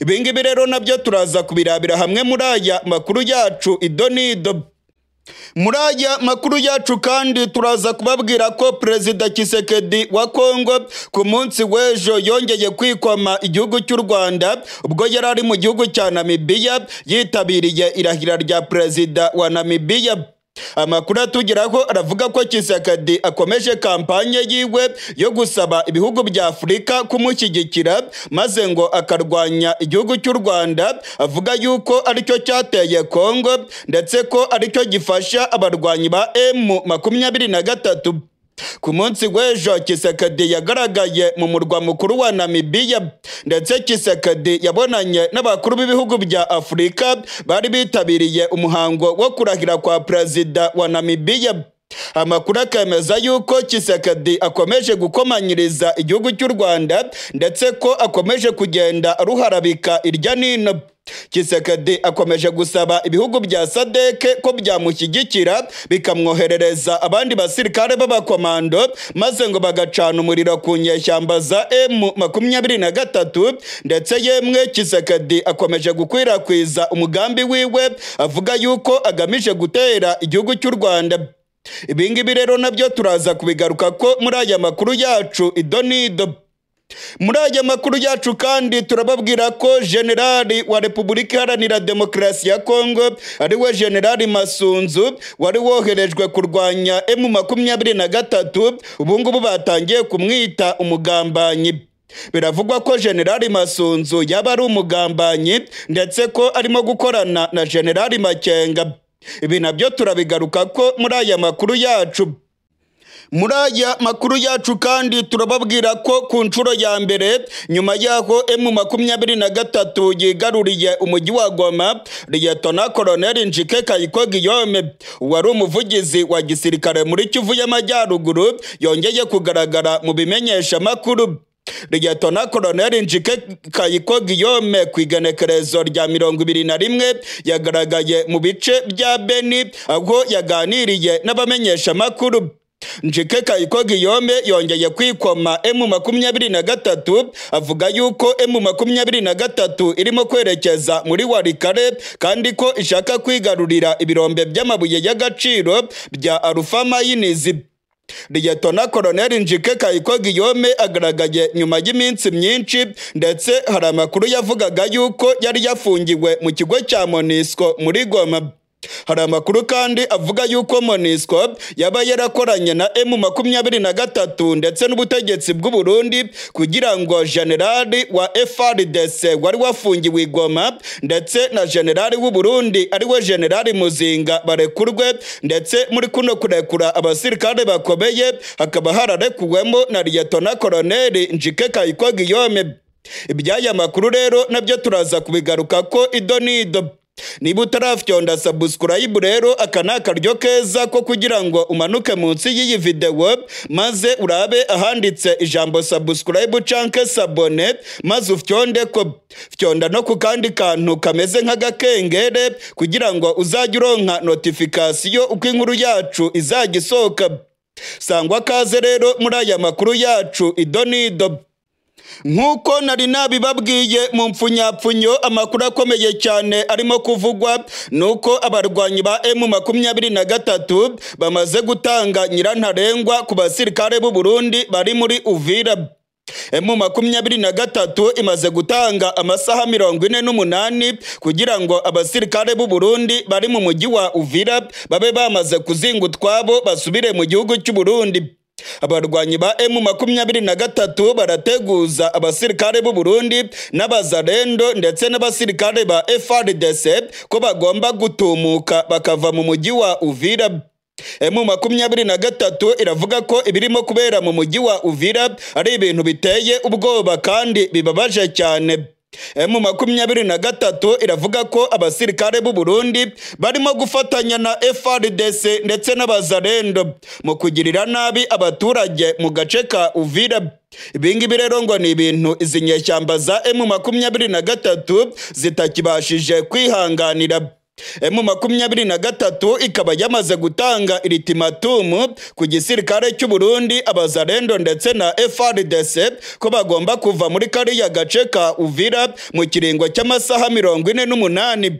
Ibingibi rero nabyo turaza kubirabira hamwe muri aya makuru yacu idonido. Muri aya makuru yacu kandi turaza kubabwira ko Perezida Tshisekedi wa Kongo ku munsi w'ejo yongeye kwikoma igihugu cy'u Rwanda ubwo yari ari mu gihugu cya Namibia yitabiriye irahira rya Perezida wa Namibia. Amakuru atugeraho aravuga ko Tshisekedi akomeje kampanye yiwe yo gusaba ibihugu bya Afurika kumushyigikira maze ngo akarwanya igihugu cy'u Rwanda, avuga yuko aricyo cyateye Kongo ndetse ko aricyo gifasha abarwanyi ba M23. Ku munsi w'ejo Tshisekedi yagaragaye mu murwa mukuru wa Namibia, ndetse Tshisekedi yabonanye n'abakuru b'ibihugu bya Afurika bari bitabiriye umuhango wo kurahira kwa Perezida wa Namibia. Amakuru akemeza yuko Tshisekedi akomeje gukomanyiriza igihugu cy'u Rwanda ndetse ko akomeje kugenda aruharabika irya nino. Tshisekedi akomeje gusaba ibihugu bya SADC ko byamushyigikira bikamwoherereza abandi basirikare b'abakomando maze ngo bagacana umuriro ku nyeshyamba za M23. Ndetse yemwe Tshisekedi akomeje gukwirakwiza umugambi wiwe avuga yuko agamije gutera igihugu cy'u Rwanda. Ibingibi rero nabyo turaza kubigaruka ko muri aya makuru yacu idonido. Muri aya makuru yacu kandi turababwira ko Generali wa Repubulika Iharanira Demokarasi ya Kongo ariwe Generali Masunzu wari woherejwe kurwanya M23 ubungubu batangiye kumwita umugambanyi. Biravugwa ko Generali Masunzu yaba ari umugambanyi ndetse ko arimo gukorana na Generali Makenga. Ibi nabyo turabigaruka ko muri aya makuru yacu. Muri aya makuru yacu kandi turababwira ko ku nshuro ya mbere nyuma yaho M23 yigaruriye umujyi wa Goma, Liyetona Koloneli Njike Kayiko Guillaume wari umuvugizi wa gisirikare muri Kivu y'Amajyaruguru yongeye kugaragara mu bimenyesha makuru. Liyetona Koloneli Njike Kayiko Guillaume ku igenekerezo rya 21 yagaragaye mu bice bya Beni aho yaganiriye n'abamenyesha makuru. Njike Kayiko Guillaume yongeye kwikoma M23 avuga yuko M23 irimo kwerekeza muri Walikale kandi ko ishaka kwigarurira ibirombe by'amabuye y'agaciro bya Alpha Mines. Liyetona Koloneli Njike Kayiko Guillaume agaragaye nyuma y'iminsi myinshi, ndetse hari amakuru yavugaga yuko yari yafungiwe mu kigo cya MONUSCO muri Goma. Hari amakuru kandi avuga yuko MONUSCO yaba yarakoranye na M23 ndetse n'ubutegetsi bw'u Burundi kugira ngo generali wa FARDC wari wafungiwe i Goma ndetse na generali w'u Burundi ari we generali Muzinga barekurwe, ndetse muri kuno kurekura abasirikare bakomeye hakaba hararekuwemo na Liyetona Koloneli Njike Kayiko Guillaume. Iby'aya makuru rero nabyo turaza kubigaruka ko ido nido. Niba utarafyonda subscribe rero aka ni akaryo keza ko kugira ngo umanuke munsi y'iyi video maze urabe ahanditse ijambo subscribe canke s'abonner, maze ufyonde ko fyonda no ku kandi kantu kameze nk'agakengere kugira ngo uzajye uronka notification uko inkuru yacu izajya isohoka. Sangwa kaze rero muri aya makuru yacu ido nido. Nk'uko nari nabibabwiye mu mpfunyapfunyo, amakuru akomeye cyane arimo kuvugwa nuko abarwanyi ba M23 bamaze gutanga nyirantarengwa ku basirikare b'u Burundi bari muri Uvira. M23 imaze gutanga amasaha 48 kugira ngo abasirikare b'u Burundi bari mu mujyi wa Uvira babe bamaze kuzinga utwabo basubire mu gihugu cy'u Burundi. Abarwanyi ba M23 barateguza abasirikare b'u Burundi n'abazarendo ndetse n'abasirikare ba FARDC ko bagomba gutumuka bakava mu mujyi wa Uvira. M23 iravuga ko ibirimo kubera mu mujyi wa Uvira ari ibintu biteye ubwoba kandi bibabaje cyane. M23 iravuga ko abasirikare b'u Burundi barimo gufatanya na FARDC ndetse n'abazarendo mu kugirira nabi abaturage mu gace ka Uvira. Ibingibi rero ngo ni ibintu izi nyeshyamba za M23 zitakibashije kwihanganira. M23 ikaba yamaze gutanga iritimatumu ku gisirikare cy'u Burundi, abazarendo ndetse na FARDC ko bagomba kuva muri kariya gace ka Uvira mu kiringo cy'amasaha 48.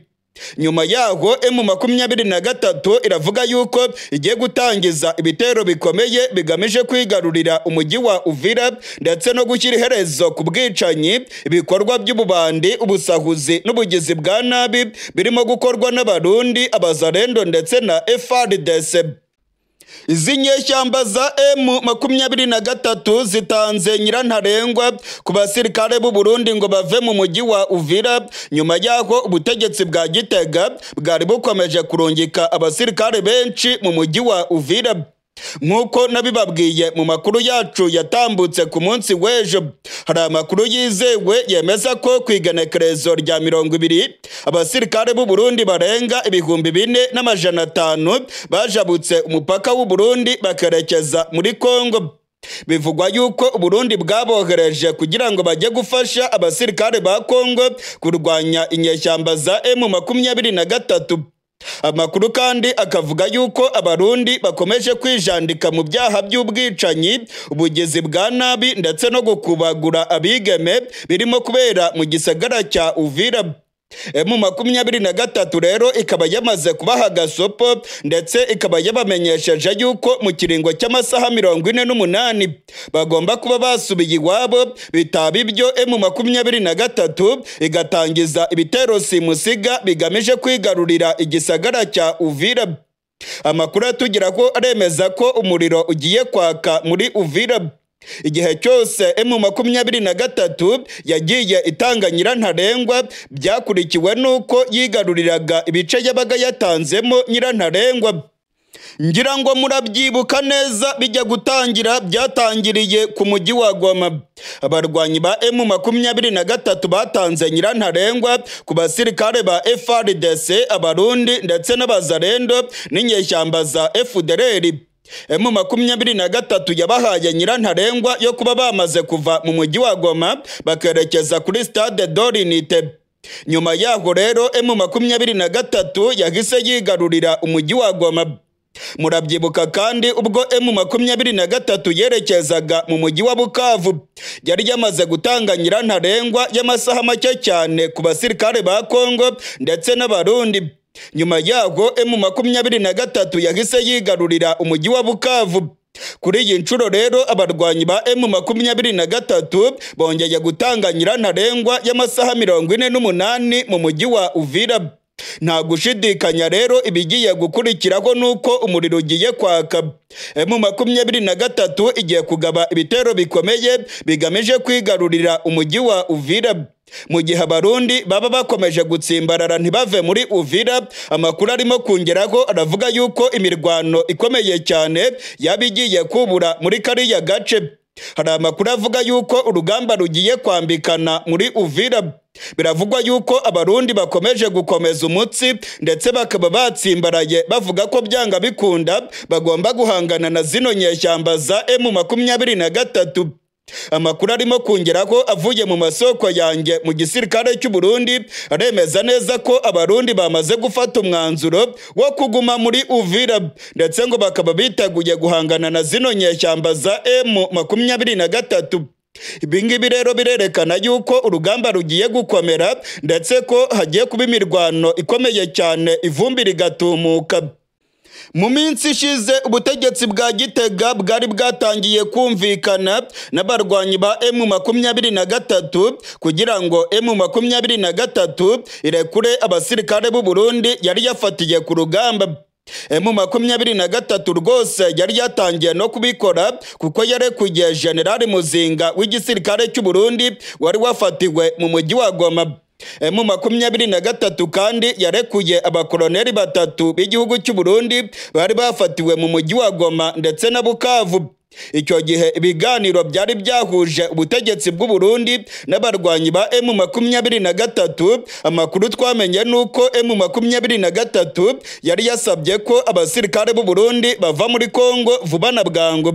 Nyuma yaho M23 iravuga yuko igiye gutangiza ibitero bikomeye bigamije kwigarurira umujyi wa Uvira ndetse no gushyira iherezo ku bwicanyi, ibikorwa by'ububandi, ubusahuzi n'ubugizi bwa nabi birimo gukorwa n'Abarundi, abazarendo ndetse na FARDC. Izi nyeshyamba za M23 zitanze nyirantarengwa ku basirikare b'u Burundi ngo bave mu mujyi wa Uvira nyuma yaho ubutegetsi bwa Gitega bwari bukomeje kurungika abasirikare benshi mu mujyi wa Uvira. Nk'uko nabibabwiye mu makuru yacu yatambutse ku munsi w'ejo, hari amakuru yizewe yemeza ko ku igenekerezo rya 20 abasirikare b'u Burundi barenga 4500 bajabutse umupaka w'u Burundi bakerekeza muri Kongo. Bivugwa yuko Burundi bwabohereje kugira ngo bajye gufasha abasirikare ba Kongo kurwanya inyeshyamba za M23. Amakuru kandi akavuga yuko Abarundi bakomeje kwijandika mu byaha by'ubwicanyi, ubugizi bwa nabi ndetse no gukubagura abigeme birimo kubera mu gisagara cya Uvira. M23 rero ikaba yamaze kubaha gasopo ndetse ikaba yabamenyesheje yuko mu kiringo cy'amasaha 48 bagomba kuba basubiye iwabo, bitaba ibyo M23 igatangiza ibitero simusiga bigamije kwigarurira igisagara cya Uvira. Amakuru atugira ko aremeza ko umuriro ugiye kwaka muri Uvira. Igihe cyose M23 yagiye itanga nyirantarengwa byakurikiwe nuko yigaruriraga ibice yabaga yatanzemo nyirantarengwa. Ngira ngo murabyibuka neza bijya gutangira byatangiriye ku mujyi wa Goma. Abarwanyi ba M23 batanze nyirantarengwa ku basirikare ba FARDC, Abarundi ndetse n'abazarendo n'inyeshyamba za FDLR. M23 yabahaye nyirantarengwa yo kuba bamaze kuva mu mujyi wa Goma bakerekeza kuri Stade d'Orinite. Nyuma yaho rero M23 yahise yigarurira umujyi wa Goma. Murabyibuka kandi ubwo M23 yerekezaga mu mujyi wa Bukavu yari yamaze gutanga nyirantarengwa y'amasaha make cyane ku basirikare ba Kongo ndetse n'Abarundi. Nyuma yaho M23 yahise yigarurira umujyi wa Bukavu. Kuri iyi nshuro rero abarwanyi ba M23 bongeye gutanga nyirantarengwa y'amasaha 48 mu mujyi wa Uvira. Nta gushidikanya rero ibigiye gukurikiraho nuko umuriro ugiye kwaka. M23 igiye kugaba ibitero bikomeye bigamije kwigarurira umujyi wa Uvira. Mu gihe Abarundi baba bakomeje gutsimbarara ntibave muri Uvira, amakuru arimo kongeraho aravuga yuko imirwano ikomeye cyane yabigiye kubura muri kariya gace. Hari amakuru avuga yuko urugamba rugiye kwambikana muri Uvira. Biravugwa yuko Abarundi bakomeje gukomeza umutsi ndetse bakaba batsimbaraye bavuga ko byanga bikunda bagomba guhangana na zino nyeshyamba za M23. Amakuru arimo kongeraho avuye mu masoko yanjye mu gisirikare cy'u Burundi aremeza neza ko Abarundi bamaze gufata umwanzuro wo kuguma muri Uvira, ndetse ngo bakaba biteguye guhangana na zino nyeshyamba za M23. Ibingibi rero birerekana yuko urugamba rugiye gukomera ndetse ko hagiye kuba imirwano ikomeye cyane, ivumbi rigatumuka. Mu minsi ishize ubutegetsi bwa Gitega bwari bwatangiye kumvikana n'abarwanyi ba M23 kugira ngo M23 irekure abasirikare b'u Burundi yari yafatiye ku rugamba. M23 rwose yari yatangiye no kubikora kuko yarekuye General Muzinga w'igisirikare cy'u Burundi wari wafatiwe mu mujyi wa Goma. M23 kandi yarekuye abakoloneli batatu b'igihugu cy'u Burundi bari bafatiwe mu mujyi wa Goma ndetse na Bukavu. Icyo gihe ibiganiro byari byahuje ubutegetsi bw'u Burundi n'abarwanyi ba M23. Amakuru twamenye nuko M23 yari yasabye ko abasirikare b'u Burundi bava muri Kongo vuba na bwangu.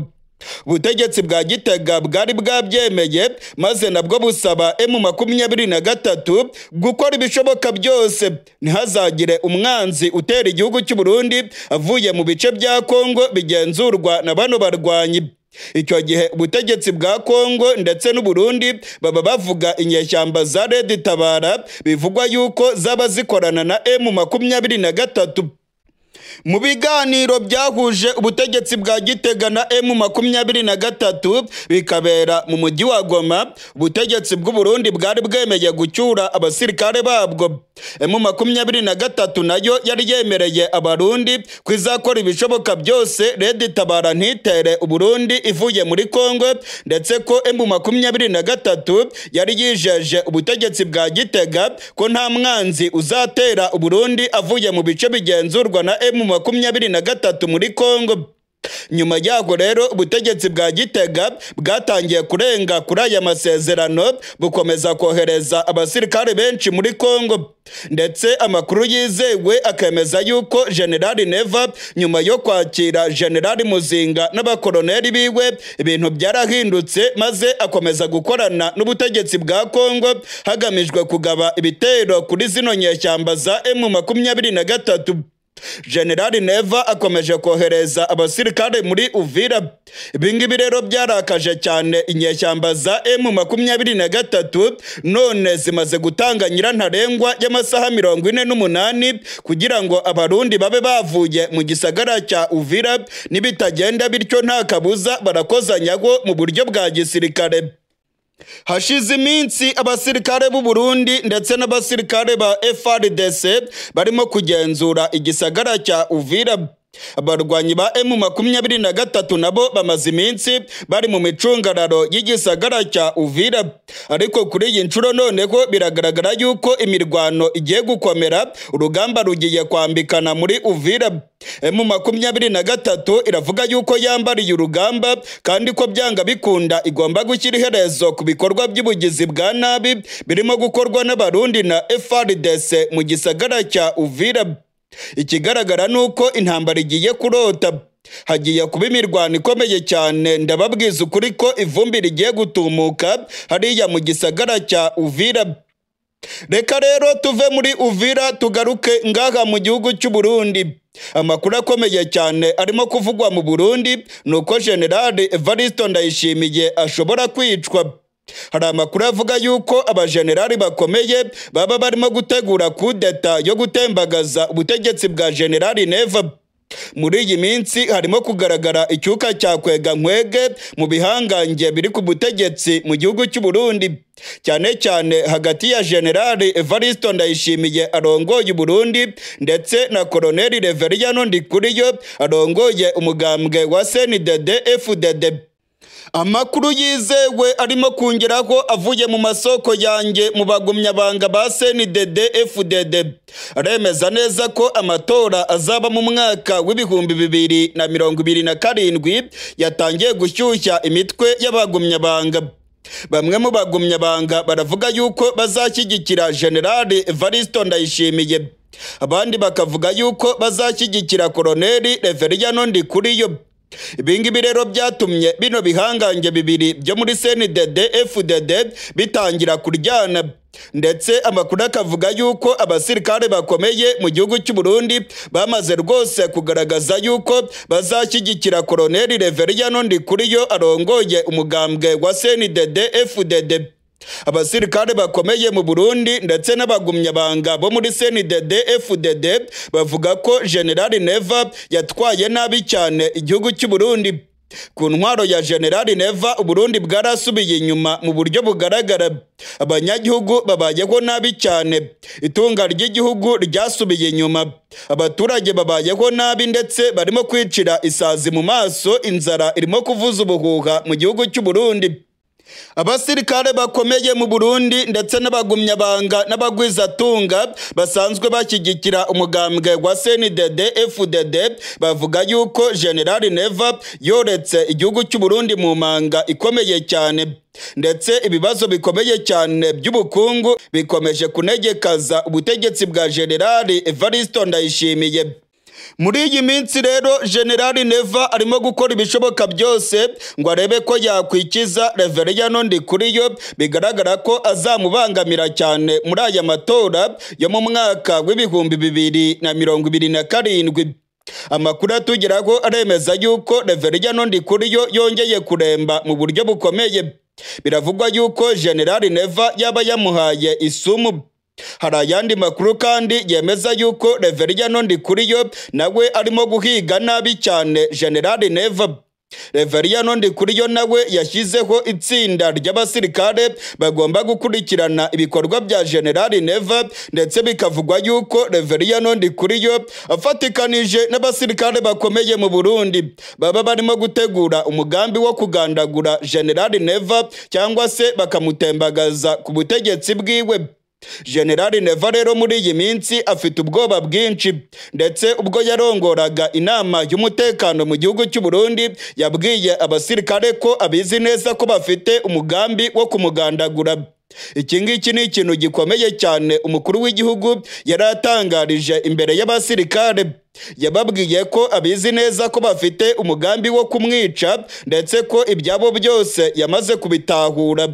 Ubutegetsi bwa Gitega bwari bwabyemeye maze nabwo busaba M23 gukora ibishoboka byose ntihazagire umwanzi utera igihugu cy'u Burundi avuye mu bice bya Kongo bigenzurwa na bano barwanyi. Icyo gihe ubutegetsi bwa Kongo ndetse n'u Burundi baba bavuga inyeshyamba za Red Tabara bivugwa yuko zaba zikorana na M23. Mu biganiro byahuje ubutegetsi bwa Gitega na M23 bikabera mu mujyi wa Goma, ubutegetsi bw'u Burundi bwari bwemeye gucyura abasirikare babwo. M23 nayo yari yemereye Abarundi kwizakora ibishoboka byose Red Tabara ntitere Uburundi ivuye muri Kongo, ndetse ko M23 yari yijeje ubutegetsi bwa Gitega ko nta mwanzi uzatera Uburundi avuye mu bice bigenzurwa na M23 muri Kongo. Nyuma yago rero ubutegetsi bwa Gitega bwatangiye kurenga kuri aya masezerano bukomeza kohereza abasirikare benshi muri Kongo, ndetse amakuru yizewe akemeza yuko General Neva nyuma yo kwakira General Muzinga n'abakoloneli biwe ibintu byarahindutse maze akomeza gukorana n'ubutegetsi bwa Kongo hagamijwe kugaba ibitero kuri zino nyeshyamba za M23. General Neva akomeje kohereza abasirikare muri Uvira. Ibingibi rero byarakaje cyane inyeshyamba za M23 none zimaze gutanga nyirantarengwa y'amasaha 48 kugira ngo Abarundi babe bavuye mu gisagara cya Uvira. Nibitagenda bityo nta kabuza barakozanyago mu buryo bwa gisirikare. Hashize iminsi abasirikare b'u Burundi ndetse n'abasirikare ba FARDC barimo kugenzura igisagara cya Uvira. Abarwanyi ba M23 nabo bamaze iminsi bari mu micungararo y'igisagara cya Uvira, ariko kuri iyi nshuro noneho biragaragara yuko imirwano igiye gukomera, urugamba rugiye kwambikana muri Uvira. M23 iravuga yuko yambariye urugamba kandi ko byanga bikunda igomba gushyira iherezo ku bikorwa by'ubugizi bwa nabi birimo gukorwa n'Abarundi na FARDC mu gisagara cya Uvira. Ikigaragara nuko intambara igiye kurota, hagiye kuba imirwano ikomeye cyane. Ndababwiza ukuri ko ivumbi rigiye gutumuka hariya mu gisagara cya Uvira. Reka rero tuve muri Uvira tugaruke ngaha mu gihugu cy'u Burundi. Amakuru akomeye cyane arimo kuvugwa mu Burundi nuko General Evariste Ndayishimiye ashobora kwicwa. Hari amakuru avuga yuko abajenerali bakomeye baba barimo gutegura kudeta yo gutembagaza ubutegetsi bwa General Neva. Muri iyi minsi harimo kugaragara icyuka cya kwega nkwege mu bihangange biri ku butegetsi mu gihugu cy'u Burundi, cyane cyane hagati ya General Evariste Ndayishimiye arongoye Burundi ndetse na Colonel Reveriyano Ndikuriyo arongoye umugambwe wa CNDD FDD. Amakuru yizewe arimo kongeraho avuye mu masoko yanjye mu bagumyabanga ba CNDD FDD aremeza neza ko amatora azaba mu mwaka w'2027 yatangiye gushyushya imitwe y'abagumyabanga. Bamwe mu bagumyabanga baravuga yuko bazashyigikira General Evariste Ndayishimiye, abandi bakavuga yuko bazashyigikira Colonel Reveriyano Ndikuriyo. Ibingibi rero byatumye bino bihangange bibiri byo muri CNDD FDD bitangira kuryana, ndetse amakuru akavuga yuko abasirikare bakomeye mu gihugu cy'u Burundi bamaze rwose kugaragaza yuko bazashyigikira Colonel Reveriyano Ndikuriyo arongoye umugambwe wa CNDD FDD. Abasirikare bakomeye mu Burundi ndetse n'abagumyabanga bo muri CNDD FDD bavuga ko General Neva yatwaye nabi cyane igihugu cy'u Burundi. Ku ntwaro ya General Neva, Uburundi bwarasubiye inyuma mu buryo bugaragara. Abanyagihugu babayeho nabi cyane, itunga ry'igihugu ryasubiye inyuma, abaturage babayeho nabi ndetse barimo kwicira isazi mu maso, inzara irimo kuvuza ubuhuha mu gihugu cy'u Burundi. Abasirikare bakomeye mu Burundi ndetse n'abagumyabanga n'abagwizatunga basanzwe bashyigikira umugambwe wa CNDD FDD bavuga yuko General Neva yoretse igihugu cy'u Burundi mu manga ikomeye cyane, ndetse ibibazo bikomeye cyane by'ubukungu bikomeje kunegekaza ubutegetsi bwa General Evariste Ndayishimiye. Muri iyi minsi rero General Neva arimo gukora ibishoboka byose ngo arebe ko yakwikiza Reveriyano Ndikuriyo, bigaragara ko azamubangamira cyane muri aya matora yo mu mwaka w'2027. Amakuru atugeraho aremeza yuko Reveriyano Ndikuriyo yongeye kuremba mu buryo bukomeye. Biravugwa yuko General Neva yaba yamuhaye isumu. Hari ayandi makuru kandi yemeza yuko Reveriyano Ndikuriyo nawe arimo guhiga nabi cyane General Neva. Reveriyano Ndikuriyo nawe yashyizeho itsinda ry'abasirikare bagomba gukurikirana ibikorwa bya General Neva, ndetse bikavugwa yuko Reveriyano Ndikuriyo afatikanije n'abasirikare bakomeye mu Burundi baba barimo gutegura umugambi wo kugandagura General Neva cyangwa se bakamutembagaza ku butegetsi bwiwe. General Neva rero muri iyi minsi afite ubwoba bwinshi, ndetse ubwo yarongoraga inama y'umutekano mu gihugu cy'u Burundi yabwiye abasirikare ko abizi neza ko bafite umugambi wo kumugandagura. Iki ngiki ni ikintu gikomeye cyane umukuru w'igihugu yaratangarije imbere y'abasirikare. Yababwiye ko abizi neza ko bafite umugambi wo kumwica, ndetse ko ibyabo byose yamaze kubitahura.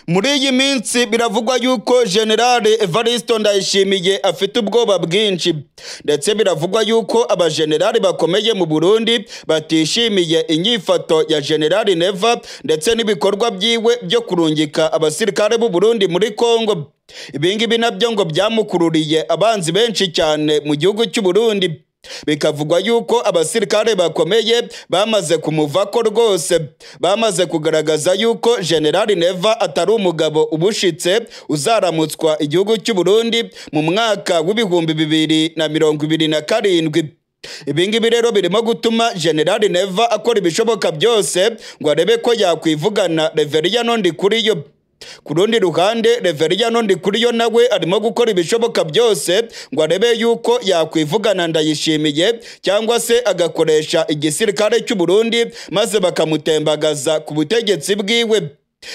Muri iyi minsi biravugwa yuko General Evariste Ndayishimiye afite ubwoba bwinshi, ndetse biravugwa yuko abagenerali bakomeye mu Burundi batishimiye inyifato ya General Neva ndetse n'ibikorwa byiwe byo kurungika abasirikare b'u Burundi muri Kongo. Ibingibi nabyo ngo byamukururiye abanzi benshi cyane mu gihugu cy'u Burundi. Bikavugwa yuko abasirikare bakomeye bamaze kumuvako rwose, bamaze kugaragaza yuko General Neva atari umugabo ubushitse uzaramutswa igihugu cy'u Burundi mu mwaka w'2027. Ibingibi rero birimo gutuma General Neva akora ibishoboka byose ngo arebe ko yakwivugana Reveriyano Ndikuriyo. Ku rundi ruhande Reveriyano Ndikuriyo nawe arimo gukora ibishoboka byose ngo arebe yuko yakwivugana Ndayishimiye cyangwa se agakoresha igisirikare cy'u Burundi maze bakamutembagaza ku butegetsi bwiwe.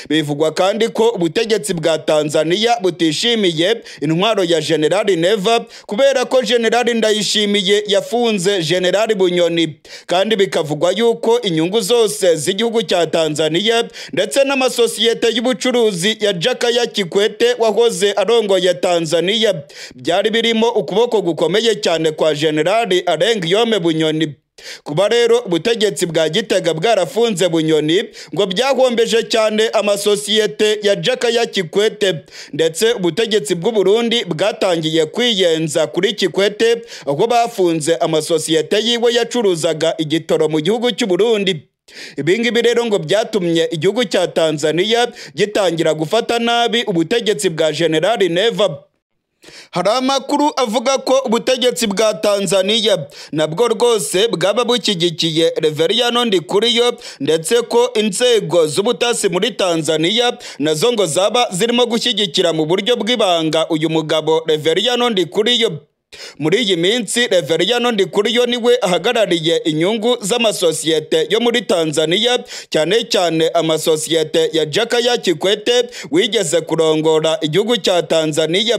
Bivugwa kandi ko ubutegetsi bwa Tanzania butishimiye intwaro ya General Neva kubera ko General Ndayishimiye yafunze General Bunyoni, kandi bikavugwa yuko inyungu zose z'igihugu cya Tanzania ndetse n'amasosiyete y'ubucuruzi ya Jakaya Kikwete wahoze arongoye Tanzania byari birimo ukuboko gukomeye cyane kwa General Alain Guillaume Bunyoni. Kuba rero ubutegetsi bwa Gitega bwarafunze Bunyoni ngo byahombeje cyane amasosiyete ya Jakaya Kikwete, ndetse ubutegetsi bw'u Burundi bwatangiye kwiyenza kuri Kikwete aho bafunze amasosiyete yiwe yacuruzaga igitoro mu gihugu cy'u Burundi. Ibingibi rero ngo byatumye igihugu cya Tanzania gitangira gufata nabi ubutegetsi bwa General Neva. Hari amakuru avuga ko ubutegetsi bwa Tanzania nabwo rwose bwaba bushyigikiye Reveriyano Ndikuriyo, ndetse ko inzego z'ubutasi muri Tanzania nazo ngo zaba zirimo gushyigikira mu buryo bw'ibanga uyu mugabo Reveriyano Ndikuriyo. Muri iyi minsi Reveriyano Ndikuriyo niwe ahagarariye inyungu z'amasosiyete yo muri Tanzania, cyane cyane amasosiyete ya Jakaya Kikwete wigeze kurongora igihugu cya Tanzania.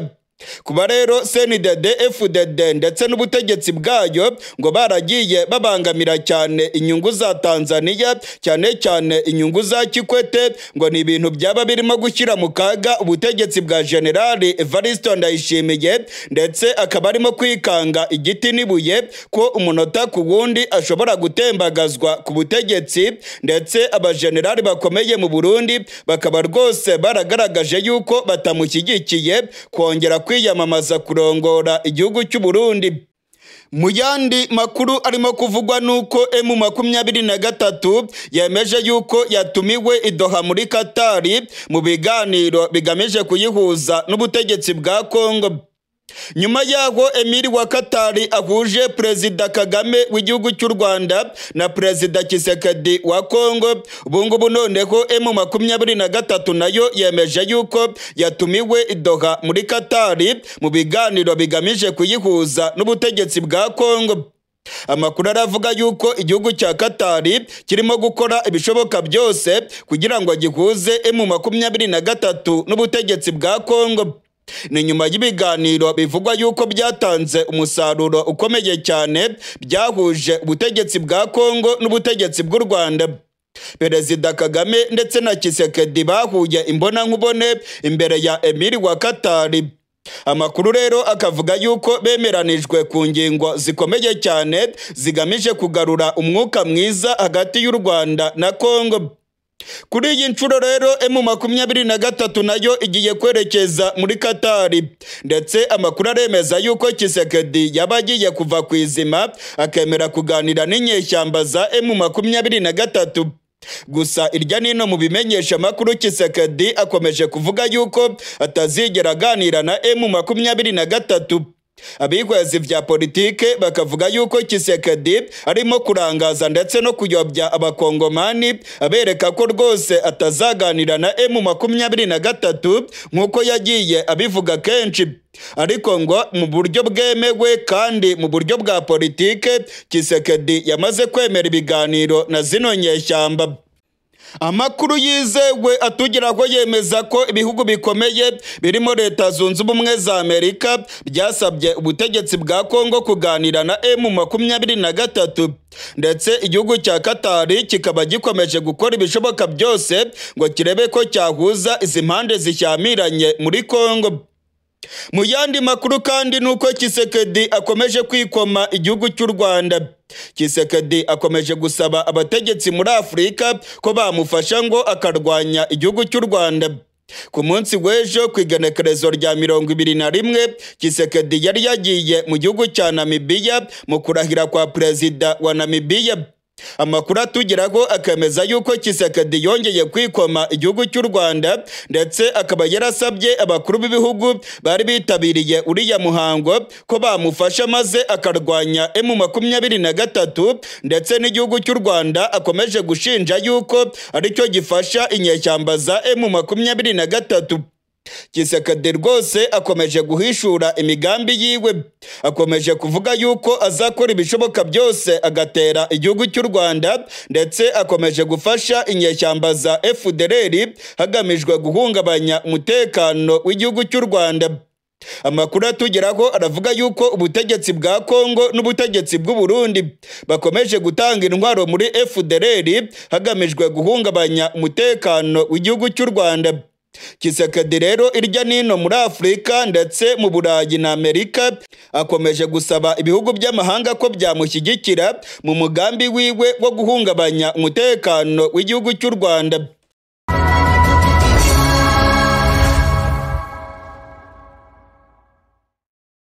Kuba rero CNDD FDD ndetse n'ubutegetsi bwayo ngo baragiye babangamira cyane inyungu za Tanzania, cyane cyane inyungu za Kikwete, ngo ni ibintu byaba birimo gushyira mu kaga ubutegetsi bwa General Evariste Ndayishimiye, ndetse akaba arimo kwikanga igiti n'ibuye ko umunota ku wundi ashobora gutembagazwa ku butegetsi, ndetse abagenerali bakomeye mu Burundi bakaba rwose baragaragaje yuko batamushyigikiye kongera kwiyamamaza kurongora igihugu cy'u Burundi. Mu yandi makuru arimo kuvugwa nuko M23 yemeje yuko yatumiwe i Doha muri Katari mu biganiro bigamije kuyihuza n'ubutegetsi bwa Kongo. Nyuma yaho Emiri wa Katari ahuje Perezida Kagame w'igihugu cy'u Rwanda na Perezida Tshisekedi wa Kongo, ubungubu noneho M23 nayo yemeje yuko yatumiwe i Doha muri Katari mu biganiro bigamije kuyihuza n'ubutegetsi bwa Kongo. Amakuru aravuga yuko igihugu cya Katari kirimo gukora ibishoboka byose kugira ngo gihuze M23 n'ubutegetsi bwa Kongo. Ni nyuma y'ibiganiro bivugwa yuko byatanze umusaruro ukomeye cyane byahuje ubutegetsi bwa Kongo n'ubutegetsi bw'u Rwanda. Perezida Kagame ndetse na Tshisekedi bahuye imbonankubone imbere ya Emiri wa Katari. Amakuru rero akavuga yuko bemeranijwe ku ngingo zikomeye cyane zigamije kugarura umwuka mwiza hagati y'u Rwanda na Kongo. Kuri iyi nshuro rero M23 nayo igiye kwerekeza muri Katari, ndetse amakuru aremeza yuko Tshisekedi yabagiye kuva ku izima akemera kuganira n'inyeshyamba za M23. Gusa irya nino mu bimenyesha amakuru Tshisekedi akomeje kuvuga yuko atazigera aganira na M23. Abihwezi vya politike bakavuga yuko Tshisekedi arimo kurangaza ndetse no kuyobya abakongomani, abereka ko rwose atazaganira na M23 nkuko yagiye abivuga kenshi. Ariko ngo mu buryo bwemewe kandi mu buryo bwa politike Tshisekedi yamaze kwemera ibiganiro na zino nyeshyamba. Amakuru yizewe atugeraho yemeza ko ibihugu bikomeye birimo Leta Zunze Ubumwe za Amerika byasabye ubutegetsi bwa Kongo kuganira na M23, ndetse igihugu cya Katari kikaba gikomeje gukora ibishoboka byose ngo kirebe ko cyahuza izi mpande zishyamiranye muri Kongo. Mu yandi makuru kandi nuko Tshisekedi akomeje kwikoma igihugu cy'u Rwanda. Tshisekedi akomeje gusaba abategetsi muri Afurika ko bamufasha ngo akarwanya igihugu cy'u Rwanda. Ku munsi w'ejo ku igenekerezo rya 21 Tshisekedi yari yagiye mu gihugu cya Namibia mu kurahira kwa perezida wa Namibia. Amakuru atugeraho akemeza yuko Tshisekedi yongeye kwikoma igihugu cy'u Rwanda, ndetse akaba yarasabye abakuru b'ibihugu bari bitabiriye uriya muhango ko bamufasha maze akarwanya M23, ndetse n'igihugu cy'u Rwanda akomeje gushinja yuko aricyo gifasha inyeshyamba za M23. Tshisekedi rwose akomeje guhishura imigambi yiwe, akomeje kuvuga yuko azakora ibishoboka byose agatera igihugu cy'u Rwanda, ndetse akomeje gufasha inyeshyamba za FDLR hagamijwe guhungabanya umutekano w'igihugu cy'u Rwanda. Amakuru atugeraho aravuga yuko ubutegetsi bwa Kongo n'ubutegetsi bw'u Burundi bakomeje gutanga intwaro muri FDLR hagamijwe guhungabanya umutekano w'igihugu cy'u Rwanda. Tshisekedi rero irya nino muri Afurika ndetse mu Burayi na Amerika akomeje gusaba ibihugu by'amahanga ko byamushyigikira mu mugambi wiwe wo guhungabanya umutekano w'igihugu cy'u Rwanda.